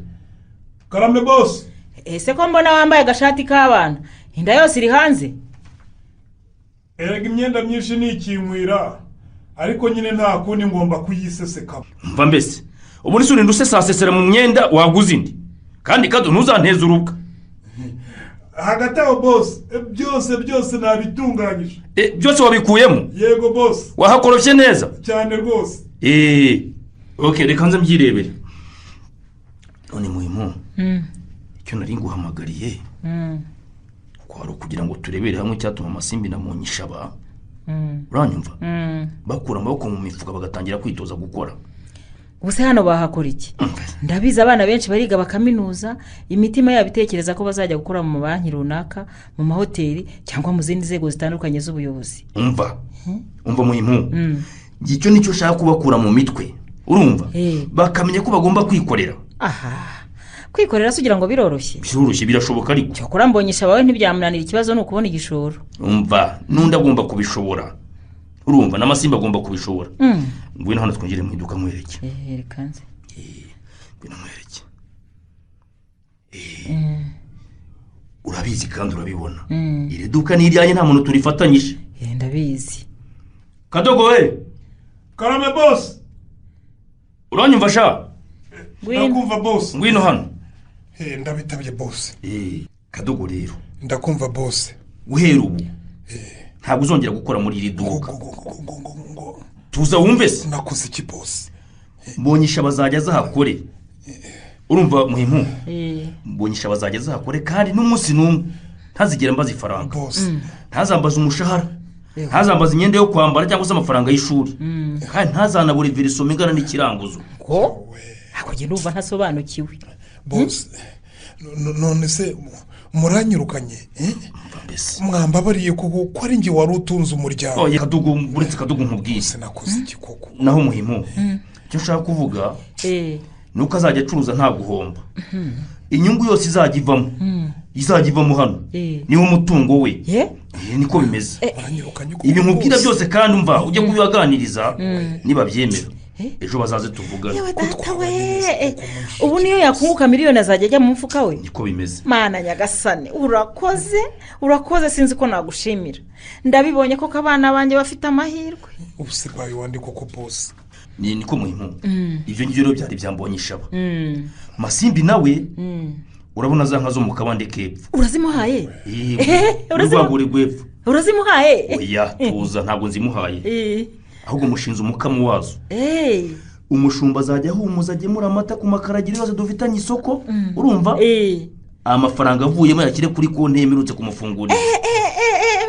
Speaker 11: Karame boss.
Speaker 3: Ese ko mbona wambaye agashati k'abana, inda yose iri hanze?
Speaker 11: Erega imyenda myinshi ni ikinkwira, ariko nyine nta kundi ngomba kuyiseseka.
Speaker 6: Mva mbese, ubu ni surinda usesasesera mu myenda waguze indi. Kandi kado ntuzanteze uruka.
Speaker 11: Hagati aho boss, byose nabitunganyije.
Speaker 6: Byose wabikuyemo?
Speaker 11: Yego boss.
Speaker 6: Wahakorofye neza?
Speaker 11: Cyane rwose.
Speaker 6: Okay, reka nze mbyirebere. None muhimu. Icyo nari nguhamagariye. Kwari ukugira ngo turebere hamwe icyatuma Amasimbi na Munyishaba. Uranyumva? Bakura amaboko mu mifuka bagatangira kwitoza gukora.
Speaker 3: Ubuse hano bahakora iki? Ndabizi abana benshi bariga bakaminuza, imitima yabo itekereza ko bazajya gukora mu mabanki runaka, mu mahoteli cyangwa mu zindi nzego zitandukanye z'ubuyobozi.
Speaker 6: Umva. Umva muhimu. Icyo nicyo ushaka kubakura mu mitwe. Urumva? Bakamenya ko bagomba kwikorera.
Speaker 3: Aha. Kwikorera sugira ngo biroroshye.
Speaker 6: Biroroshye birashoboka ariko.
Speaker 3: Cyokora mbonyesha bawe ntibyamunanira, ikibazo ni ukubona igishoro.
Speaker 6: Umva, n'undi agomba kubishobora. Urumva n'Amasimba agomba kubishobora. Ngwino hano twongere mu iduka nkwereke.
Speaker 3: Reka nze.
Speaker 6: Ngwino nkwereke. Urabizi kandi urabibona. Iri duka ni iryanjye nta muntu turifatanyije.
Speaker 3: Ndabizi.
Speaker 6: Kadogo we.
Speaker 11: Karame boss.
Speaker 6: Uranyumva sha?
Speaker 11: Ndakumva boss.
Speaker 6: Ngwino hano.
Speaker 11: Ndabitabye boss.
Speaker 6: Kadogo rero.
Speaker 11: Ndakumva boss.
Speaker 6: Guhera ubu. Ntabwo uzongera gukora muri iri duka. Tuza wumve se.
Speaker 11: Nakoze iki boss?
Speaker 6: Mbonyisha bazajya azahakore. Urumva muhimu? Mbonyisha bazajya azahakore kandi n'umunsi n'umwe ntazigera mbaza ifaranga. Ntazambaza umushahara. Ntazambaza imyenda yo kwambara cyangwa se amafaranga y'ishuri. Kandi ntazanabura iverisoma ingana n'ikiranguzo.
Speaker 3: Ko? Ako genda uva ntasobanukiwe.
Speaker 11: Boss, none se muranyirukanye? Mwambabariye kuko ari njye wari utunze umuryango.
Speaker 6: Oya Kadugu, uretse Kadugu nkubwiye.
Speaker 11: Sinakoze iki koko?
Speaker 6: Naho muhimu. Icyo nshaka kuvuga nuko azajya acuruza nta guhomba. Inyungu yose izajya ivamo. Izajya ivamo hano. Niwo mutungo we. Niko bimeze. Ibi nkubwira byose kandi umva ujye kubibaganiriza nibabyemera. Ejo bazaze tuvugane.
Speaker 3: Yewe data we, ubu niyo yakunguka miliyoni azajya ajya mu mufuka we.
Speaker 6: Niko bimeze.
Speaker 3: Mana nyagasane, urakoze sinzi ko nagushimira. Ndabibonye ko abana banjye bafite amahirwe.
Speaker 11: Ubusigaye wandi koko boss.
Speaker 6: Ni niko muhimu. Ibyo ngibyo rero byari byambonye ishaba. Masimbi nawe urabona za nka zo mu kabande kepfo.
Speaker 3: Urazimuhaye?
Speaker 6: Urwaguri rw'epfo.
Speaker 3: Urazimuhaye?
Speaker 6: Oya, tuza ntabwo nzimuhaye. Ahubwo mushinze umukamo wazo. Umushumba azajya ahumuza agemura amata ku makaragiro yose dufitanye isoko. Urumva? Amafaranga avuyemo yakire kuri konti yemerutse kumufungurira.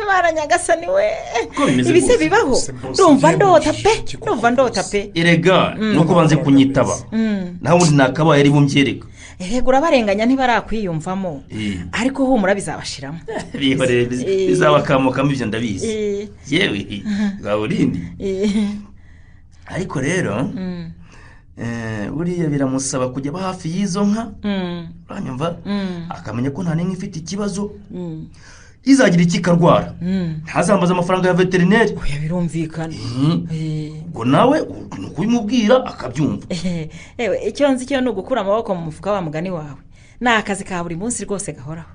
Speaker 3: Mara nyagasani we. Ibise bibaho. Ndumva ndota pe.
Speaker 6: Erega nuko banze kunyitaba. Naho undi nakabaye ari bumbyereka.
Speaker 3: Erega urabarenganya ntibarakwiyumvamo. Ariko humura bizabashiramo.
Speaker 6: Bihorere bizabakamukamo ibyo ndabizi. Yewe gaburindi. Ariko rero buriya biramusaba kujya ba hafi y'izo nka. Uranyumva? Akamenya ko nta n'inka ifite ikibazo. Izagira ikikarwara. Ntazambaza amafaranga ya veterineri.
Speaker 3: Oya birumvikana.
Speaker 6: Ubwo nawe nukubimubwira akabyumva.
Speaker 3: Ewe icyo nzi cyo ni ugukura amaboko mu mufuka wa mugani wawe. Ni akazi ka buri munsi rwose gahoraho.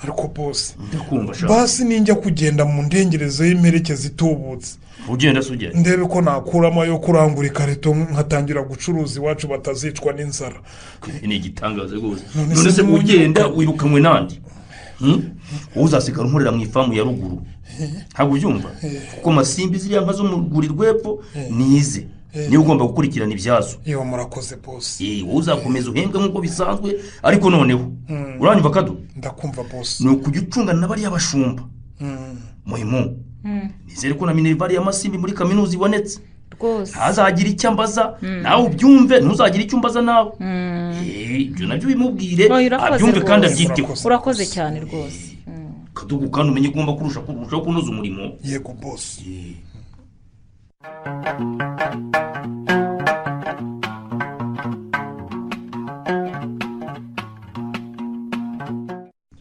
Speaker 11: Ariko boss,
Speaker 6: ndakumva sha.
Speaker 11: Basi ninjya kugenda mu ndengerezo y'imperekeza itubutse.
Speaker 6: Ugenda se ugenda.
Speaker 11: Ndebe ko nakuramo yo kurangura ikarito nkatangira gucuruza iwacu batazicwa n'inzara.
Speaker 6: Ni igitangaza rwose. None se ugenda wirukanwe nandi? Uzasigara unkorera mu ifamu ya ruguru. Ntabwo ubyumva? Kuko Masimbi ziriya nka zo mu rwuri rw'epfo nize. Niyo ugomba gukurikirana ibyazo.
Speaker 11: Iyo murakoze boss.
Speaker 6: Uzakomeza uhembwe nk'uko bisanzwe ariko noneho. Uranyumva Kado?
Speaker 11: Ndakumva boss.
Speaker 6: Ni ukujya ucungana n'abariya bashumba. Muhimu. Nizere ko na minerval ya Masimbi muri kaminuza ibonetse.
Speaker 3: Rwose.
Speaker 6: Ntazagira icyo ambaza, nawe ubyumve, ntuzagira icyo umbaza nawe. Ibyo nabyo bimubwire, abyumve kandi abyiteho.
Speaker 3: Urakoze cyane rwose.
Speaker 6: Kadugu kandi umenye ugomba kurushaho kunoza umurimo.
Speaker 11: Yego boss.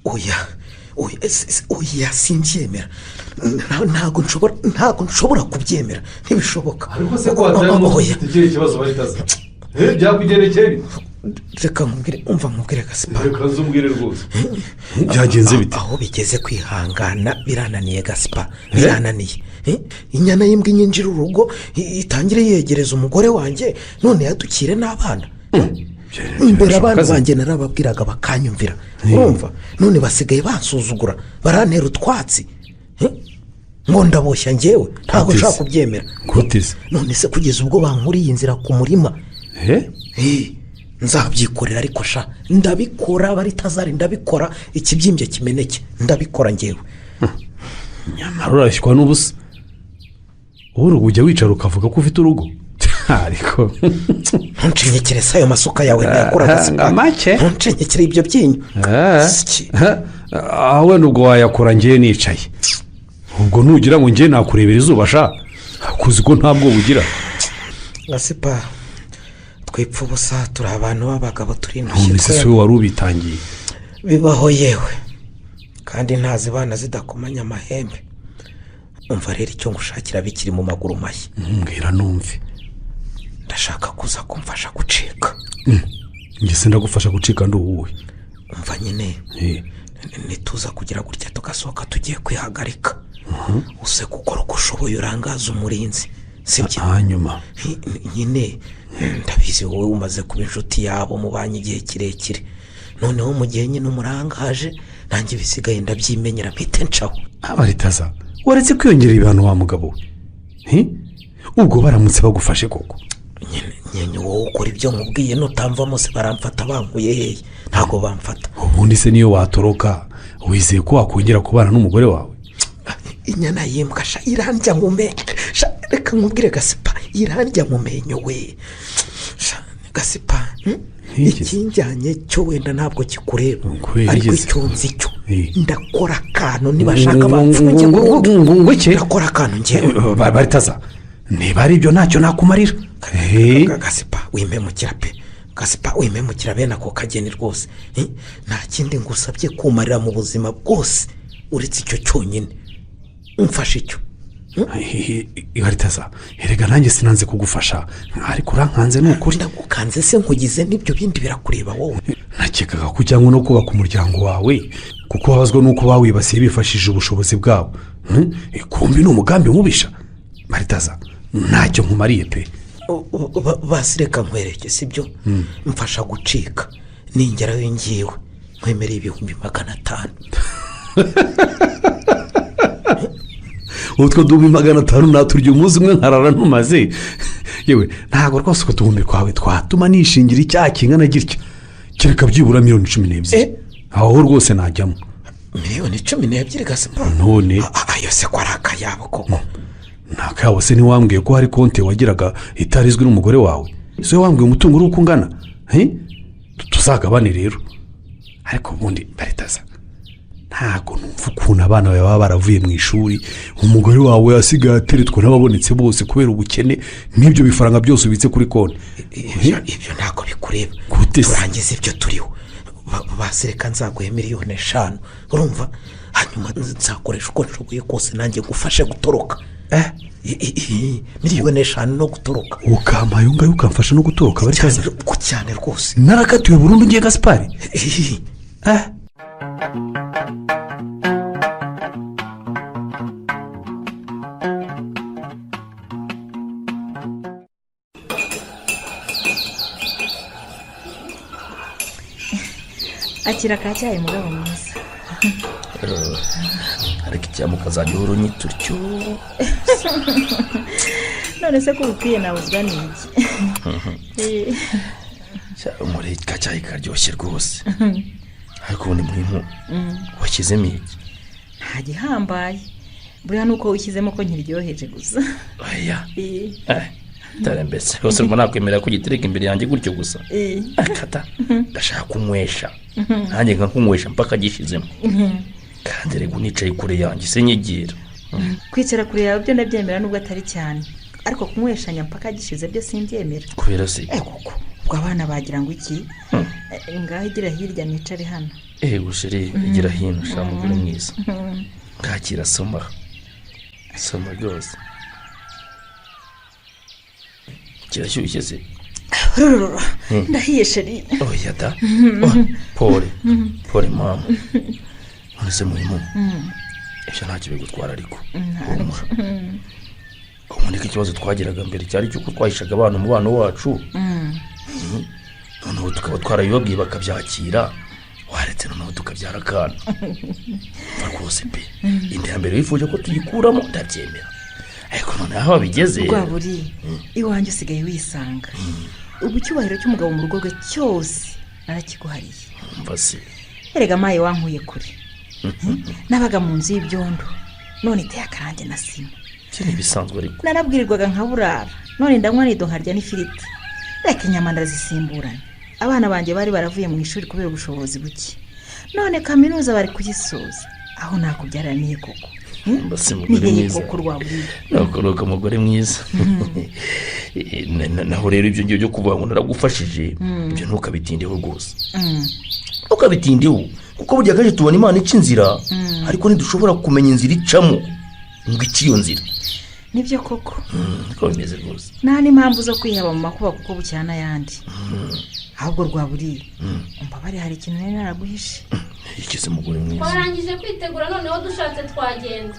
Speaker 9: Oya, oya simbyemera. Ntabwo nshobora kubyemera, ntibishoboka.
Speaker 8: Ariko se ko watarimo ikibazo baritaza.
Speaker 10: Byakugendekeye bite?
Speaker 9: Reka nkubwire, umva nkubwire Gaspar.
Speaker 10: Reka nzumbwire rwose. Byagenze bite?
Speaker 9: Aho bigeze kwihangana birananiye Gaspar, birananiye. Inyana y'imbwa inyinjira urugo itangire yegereza umugore wanjye, none yadukire n'abana. Imbere abana banjye narababwiraga bakanyumvira, urumva? None basigaye bansuzugura, barantera utwatsi. Ngo ndaboshya njyewe, ntabwo nshaka kubyemera. None se kugeza ubwo bankuriye inzira ku murima, nzabyikorera ariko sha ndabikora, baritazari ndabikora, ikibyimbye kimeneke ndabikora njyewe.
Speaker 10: Nyamara urashywa n'ubusa. Ubu ujya wicara ukavuga ko ufite urugo. Ariko
Speaker 9: ntunshinyikire se ayo masuka yawe ndayakura Gaspar. Ntunshinyikire ibyo byinyo.
Speaker 10: Aho wenda ubwo wayakora ngewe nicaye. Ubwo nugira ngo ngewe nakurebera izuba sha, kuzi ko ntabwo bugira.
Speaker 9: Gaspar, twipfa ubusa, turi abantu b'abagabo, turi intoki.
Speaker 10: None se wari ubitangiye?
Speaker 9: Bibaho yewe, kandi ntazibana zidakomanya amahembe. Umva rero icyo ngushakira bikiri mu maguru mashya.
Speaker 10: Mbwira numve.
Speaker 9: Ndashaka kuza kumfasha gucika.
Speaker 10: Njye sindagufasha gucika ndi uwuhe?
Speaker 9: Umva nyine, nituza kugira gutya tugasohoka tugiye kwihagarika, use gukora uko ushoboye urangaza umurinzi, sibyo?
Speaker 10: Hanyuma
Speaker 9: nyine ndabizi wowe umaze kuba inshuti yabo mubanye igihe kirekire, noneho mu gihe nyine umurangaje nanjye bisigaye ndabyimenyera mpite ncaho.
Speaker 10: Abaritaza waretse kwiyongera ibihano wa mugabo we? Ubwo baramutse bagufashe koko?
Speaker 9: Nyine wowe ukora ibyo nkubwiye, nutamvamo se baramfata bankuye hehe? Ntabwo bamfata.
Speaker 10: Ubundi se niyo watoroka wizeye ko wakongera kubana n'umugore wawe?
Speaker 9: Inyana y'imbwa sha irandya mu menyo. Reka nkubwire Gaspar, irandya mu menyo we. Gaspar, ikinjyanye cyo wenda ntabwo kikureba, ariko icyo nzi cyo ndakora akantu nibashaka bamfunge burundu. Ndakora akantu njyewe.
Speaker 10: Baritaza, niba ari ibyo ntacyo nakumarira.
Speaker 9: Gaspar, wimemukira pe. Gaspar, wimemukira bene ako kageni rwose. Nta kindi ngusabye kumarira mu buzima bwose uretse icyo cyonyine. Umfashe icyo.
Speaker 10: Baritaza, erega nanjye sinanze kugufasha, ariko urankanze ni ukuri.
Speaker 9: Ndagukanze se nkugize n'ibyo bindi birakureba wowe?
Speaker 10: Nakekaga ko ujyanwa no kubaka umuryango wawe, kuko babazwa n'uko bawibasiye bifashishije ubushobozi bwabo. Kumbi ni umugambi mubisha. Baritaza, ntacyo nkumariye pe.
Speaker 9: Basi reka nkwereke, sibyo? Mfasha gucika, ningerayo ngiwe nkwemereye 500,000.
Speaker 10: Utwo 500,000 naturya umunsi umwe nkarara ntumaze. Yewe ntabwo rwose uko tuhumbi kwawe twatuma nishingira icyaha kingana gitya, kereka byibura 12,000,000. Aho rwose najyamo.
Speaker 9: 12,000,000 Gaspar?
Speaker 10: None
Speaker 9: ayo se ko ari akayabo koko?
Speaker 10: Ntakayabo se ntiwambwiye ko hari konti wagiraga itarizwi n'umugore wawe? Se wambwiye umutungo uri uko ungana? Tuzagabane rero. Ariko ubundi Baritaza, ntabwo numva ukuntu abana bawe baba baravuye mu ishuri, umugore wawe asigaye ateretwa n'ababonetse bose kubera ubukene, n'ibyo bifaranga byose ubitse kuri konti.
Speaker 9: Ibyo ntabwo bikureba. Turangize ibyo turiho. Basi reka nzaguhe 5,000,000, urumva? Hanyuma nzakoresha uko nshoboye kose nanjye gufashe gutoroka. 5,000,000 no gutoroka.
Speaker 10: Ukampaye ungaye ukamfasha no gutoroka Baritaza?
Speaker 9: Cyane rwose.
Speaker 10: Narakatiwe burundu ngiye Gaspar.
Speaker 3: Akira ka cyayi mugabo mwiza.
Speaker 6: Ariko icyamu kazajya uhora unyita utyo.
Speaker 3: None se ko ubukwiye nabuzwa n'iki?
Speaker 6: Muri ka cyayi karyoshye rwose. Ariko ubundi muhimu washyizemo iki?
Speaker 3: Nta gihambaye, buriya ni uko wishyizemo ko nkiryoheje gusa.
Speaker 6: Oya, tarembetse rwose urumva nakwemera ko ugitereka imbere yanjye gutyo gusa. Akata, ndashaka kunywesha nanjye nkakunywesha mpaka gishyizemo. Kandi rego nicaye kure yanjye se nyigira.
Speaker 3: Kwicara kure yawe byo ndabyemera nubwo atari cyane, ariko kunyweshanya mpaka gishize byo simbyemera.
Speaker 6: Kubera se?
Speaker 3: Koko ubwo abana bagira ngo iki? Ngaho igira hirya nicare hano.
Speaker 6: Gushiri igira hino sha mugore mwiza. Ngakira soma. Soma rwose. Kirashyushye se?
Speaker 3: Rurururu ndahiye sheri.
Speaker 6: Oya da. Pole pole mama. None se muhimu, ibyo ntacyo bigutwara ariko humura. Ubundi ko ikibazo twagiraga mbere cyari cy'uko twahishaga abana umubano wacu, noneho tukaba twarabibabwiye bakabyakira, waretse noneho tukabyara akana. Rwose pe, inda ya mbere wifuje ko tuyikuramo ndabyemera, ariko noneho aho bigeze
Speaker 3: Rwaburi, iwanjye usigaye wisanga. Ubu icyubahiro cy'umugabo mu rugo rwe cyose narakiguhariye.
Speaker 6: Umva se,
Speaker 3: erega maye wankuye kure. Nabaga mu nzu y'ibyondo, none iteye akarange na sima.
Speaker 6: Ibyo ni ibisanzwe ariko.
Speaker 3: Narabwirirwaga nkaburara, none ndanywa nido nkarya n'ifiriti. Reka inyama ndazisimburana. Abana banjye bari baravuye mu ishuri kubera ubushobozi buke, none kaminuza bari kuyisoza. Aho nakubyarira niye koko?
Speaker 6: Mbese umugore mwiza nuko umugore mwiza. Naho rero ibyo ngibyo byo kuvuga ngo naragufashije, ibyo ntukabitindeho rwose, ntukabitindeho kuko burya kenshi tubona Imana ica inzira, ariko ntidushobora kumenya inzira icamo ngo ice iyo nzira.
Speaker 3: Nibyo koko,
Speaker 6: niko bimeze rwose.
Speaker 3: Nta n'impamvu zo kwihaba mu makuba kuko bucyana ayandi. Ahubwo Rwaburi, umbabare hari ikintu nari naraguhishe.
Speaker 6: Ikize mugore mwiza.
Speaker 4: Twarangije kwitegura noneho dushatse twagenda.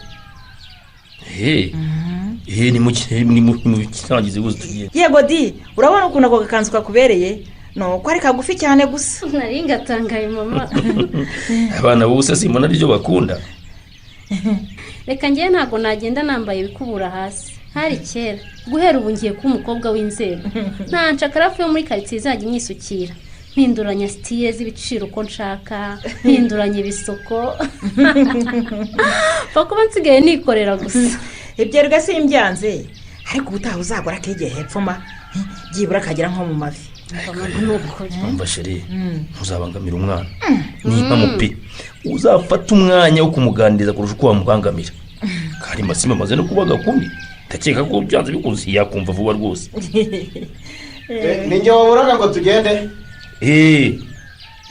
Speaker 6: Ni mukirangize gusa tugiye.
Speaker 3: Yego di, urabona ukuntu ako gakanzu kakubereye? Nuko ari kagufi cyane gusa.
Speaker 4: Nari ngatangaye mama.
Speaker 6: Abana bose simbona aribyo bakunda.
Speaker 4: Reka ngewe ntabwo nagenda nambaye ibikubura hasi. Hari kera, guhera ubu ngiye kuba umukobwa w'inzego. Nta nshakarafu yo muri karitsiye izajya inyisukira. Mpinduranya sitire z'ibiciro uko nshaka, mpinduranya ibisoko. Pfa kuba nsigaye nikorera gusa.
Speaker 3: Ibyo rega simbyanze, ariko ubutaha uzagora akegeye hepfo ma, byibura akagera nko mu mavi.
Speaker 6: Umva sheri, ntuzabangamira umwana. Ni impamo pe, uzafata umwanya wo kumuganiriza kurusha uko wamubangamira. Kandi Masimba amaze no kuba gakumi, ndakeka ko byanze bikunze yakumva vuba rwose.
Speaker 13: Ninjye waburaga ngo tugende.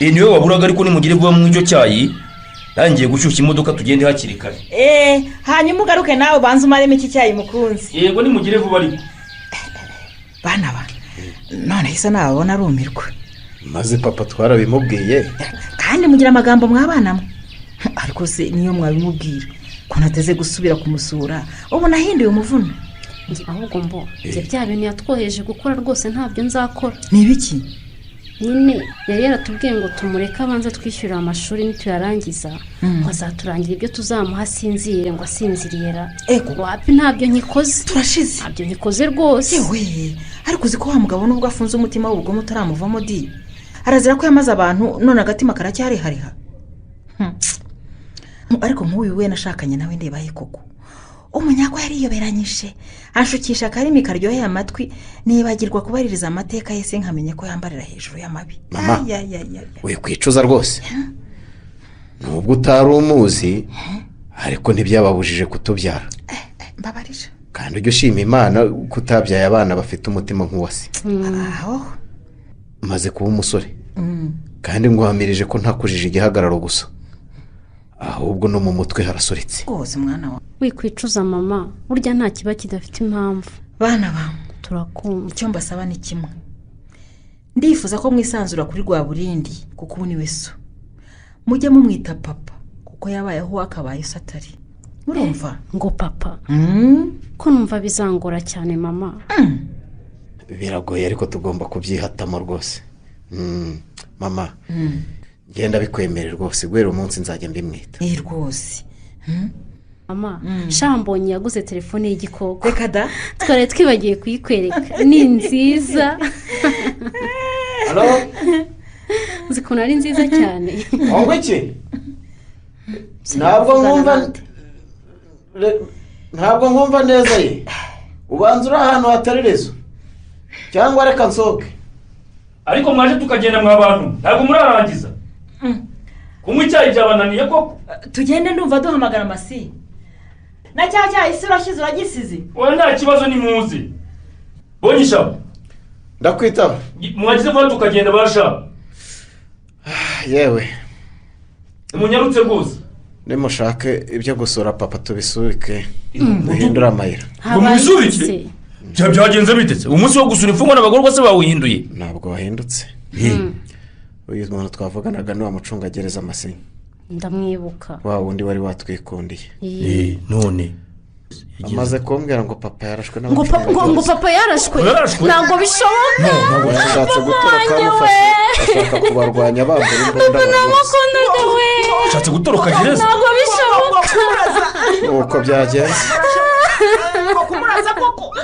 Speaker 6: Niwe waburaga, ariko nimugire vuba mu icyo cyayi. Nangiye gushyushya imodoka tugende hakiri kare.
Speaker 3: Hanyuma ugaruke nawe ubanze umaremo iki cyayi mukunzi.
Speaker 6: Yego nimugire vuba ariko.
Speaker 3: Bana ba, none hisa nababona arumirwa.
Speaker 13: Maze papa twarabimubwiye.
Speaker 3: Kandi mugira amagambo mwabana mwe. Ariko se niyo mwabimubwira ko nateze gusubira kumusura, ubu nahinduye umuvuno.
Speaker 4: Ahubwo mbo, ibyo bya bintu yatwoheje gukora rwose ntabyo nzakora.
Speaker 3: Ni ibiki?
Speaker 4: Nyine yari yaratubwiye ngo tumureke abanza twishyurira amashuri nituyarangiza, ngo azaturangira ibyo tuzamuha asinzire, ngo asinzirira. Wapi ntabyo nkikoze.
Speaker 3: Turashize.
Speaker 4: Ntabyo nkikoze rwose.
Speaker 3: Yewe, ariko uzi ko wa mugabo nubwo afunze umutima w'ubugome utaramuvamo di. Arazira ko yamaze abantu none agatima karacyarihariha. Ariko nk'uyu we nashakanye nawe ndebaye koko. Umunyagwa yariyoberanyije, anshukisha akarimi karyoheye amatwi, nibagirwa kubaririza amateka ye se nkamenye ko yambarira hejuru y'amabi.
Speaker 5: Mama, we kwicuza rwose. Nubwo utari umuzi, ariko ntibyababujije kutubyara.
Speaker 3: Mbabarira.
Speaker 5: Kandi ujye ushima Imana kutabyaye abana bafite umutima nk'uwase.
Speaker 3: Aho.
Speaker 5: Maze kuba umusore. Kandi nguhamirije ko ntakujije igihagararo gusa, ahubwo no mu mutwe harasoritse.
Speaker 3: Rwose mwana wawe.
Speaker 4: Wikwicuza mama, burya nta kiba kidafite impamvu.
Speaker 3: Bana ba,
Speaker 4: turakumva.
Speaker 3: Icyo mbasaba ni kimwe. Ndifuza ko mwisanzura kuri Rwaburindi kuko ubu ni we so. Mujye mumwita papa kuko yabayeho akabaye so atari. Murumva?
Speaker 4: Ngo papa. Ko numva bizangora cyane mama.
Speaker 5: Biragoye ariko tugomba kubyihatamo rwose. Mama, genda bikwemere rwose, guhera umunsi nzajya mbimwita.
Speaker 3: Rwose.
Speaker 4: Mama, Shambonye yaguze telefone y'igikoko.
Speaker 3: Reka da.
Speaker 4: Twari twibagiye kuyikwereka. Ni nziza.
Speaker 13: Halo?
Speaker 4: Nzi ukuntu ari nziza cyane.
Speaker 13: Ngo iki? Ntabwo nkumva neza ye. Ubanza uri ahantu hatari rezo. Cyangwa reka nsohoke.
Speaker 6: Ariko mwaje tukagenda mwa bantu, ntabwo murarangiza. Kunywa icyayi byabananiye koko.
Speaker 3: Tugende ndumva duhamagara Masi. Na cya cyayi se urashyize uragisize?
Speaker 6: Oya nta kibazo ni muzi. Bonyisha.
Speaker 13: Ndakwitaba.
Speaker 6: Mwagize vuba tukagenda basha.
Speaker 13: Yewe.
Speaker 6: Munyarutse rwose.
Speaker 13: Nimushake ibyo gusura papa tubisubike. Duhindura amayira.
Speaker 6: Ngo mubisubike? Byagenze bitetse umunsi wo gusura imfungwa n'abagororwa se bawuhinduye?
Speaker 13: Ntabwo wahindutse. Uyu muntu twavuganaga ni wa mucungagereza Masi.
Speaker 4: Ndamwibuka.
Speaker 13: Wa wundi wari watwikundiye.
Speaker 6: None
Speaker 13: amaze kumbwira ngo papa yarashwe
Speaker 4: n'abacungagereza. Ngo papa yarashwe? Ntabwo bishoboka.
Speaker 13: Yashatse gutoroka amufashe ashaka kubarwanya bambura imbunda.
Speaker 4: Namukundaga we.
Speaker 6: Ashatse gutoroka gereza?
Speaker 4: Ntabwo bishoboka.
Speaker 13: Uko byagenze.
Speaker 16: Kumuraza koko.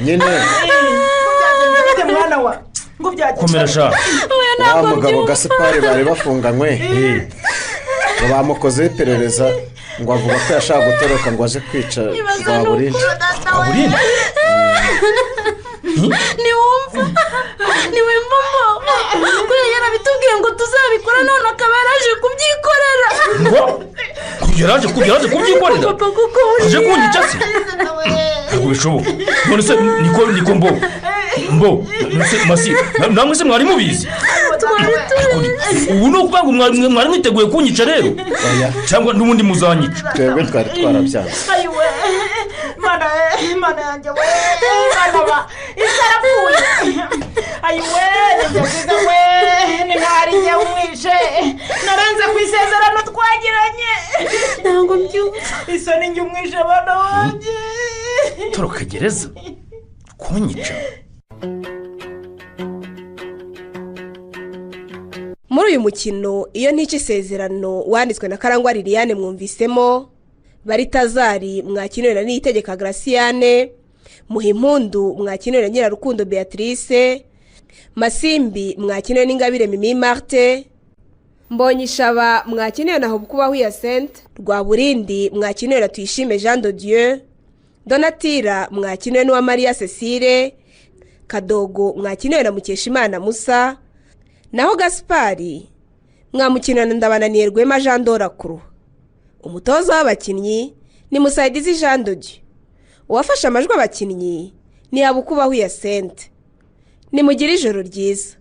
Speaker 13: Nyine.
Speaker 16: Mwana wa
Speaker 6: komera sha.
Speaker 13: Wa mugabo Gasipari bari bafunganywe. Ngo bamukozeho iperereza ngo avuga ko yashaka gutoroka ngo aje kwica Rwaburindi.
Speaker 6: Rwaburindi?
Speaker 4: Niwumva niwumva mbo ko yarabitubwiye ngo tuzabikora none akaba yaraje kubyikorera.
Speaker 6: Ngo yaraje kubyikorera? Aje kunyica se? Ntabwo bishoboka. None se niko mbo mbo Masi namwe se mwari mubizi? Ubu ni ukuvuga ngo mwari mwiteguye kunyica rero cyangwa n'ubundi muzanyica?
Speaker 13: Twebwe twari twarabyanze.
Speaker 16: Ayiwe mana yanjye we mana ba isarapfuye. Ayiwe nibyo we ni ntari njye umwishe narenze ku isezerano twagiranye.
Speaker 4: Ntabwo mbyumva.
Speaker 16: Isoni njye umwishe abana wanjye.
Speaker 6: Toroka gereza kunyica.
Speaker 2: Muri uyu mukino iyo ntica isezerano wanditswe na Karangwa Liliane mwumvisemo Baritazari mwakinwe na Niyitegeka Graciane, Muhimpundu mwakinwe na Nyirarukundo Beatrice, Masimbi mwakinwe n'Ingabire Mimi Marthe, Mbonyishaba mwakinwe na Hobukubahu Hyacinthe, Rwaburindi mwakinwe na Tuyishime Jean de Dieu, Donatira mwakinwe n'uwa Maria Cecile, Kadogo mwakinwe na Mukeshimana Musa, naho Gaspari mwamukina na Ndabananiye Rwema Jean Dorakuru. Umutoza w'abakinnyi ni Musaidizi Jean de Dieu. Uwafashe amajwi abakinnyi ni Habukubahu Hyacinthe. Nimugire ijoro ryiza.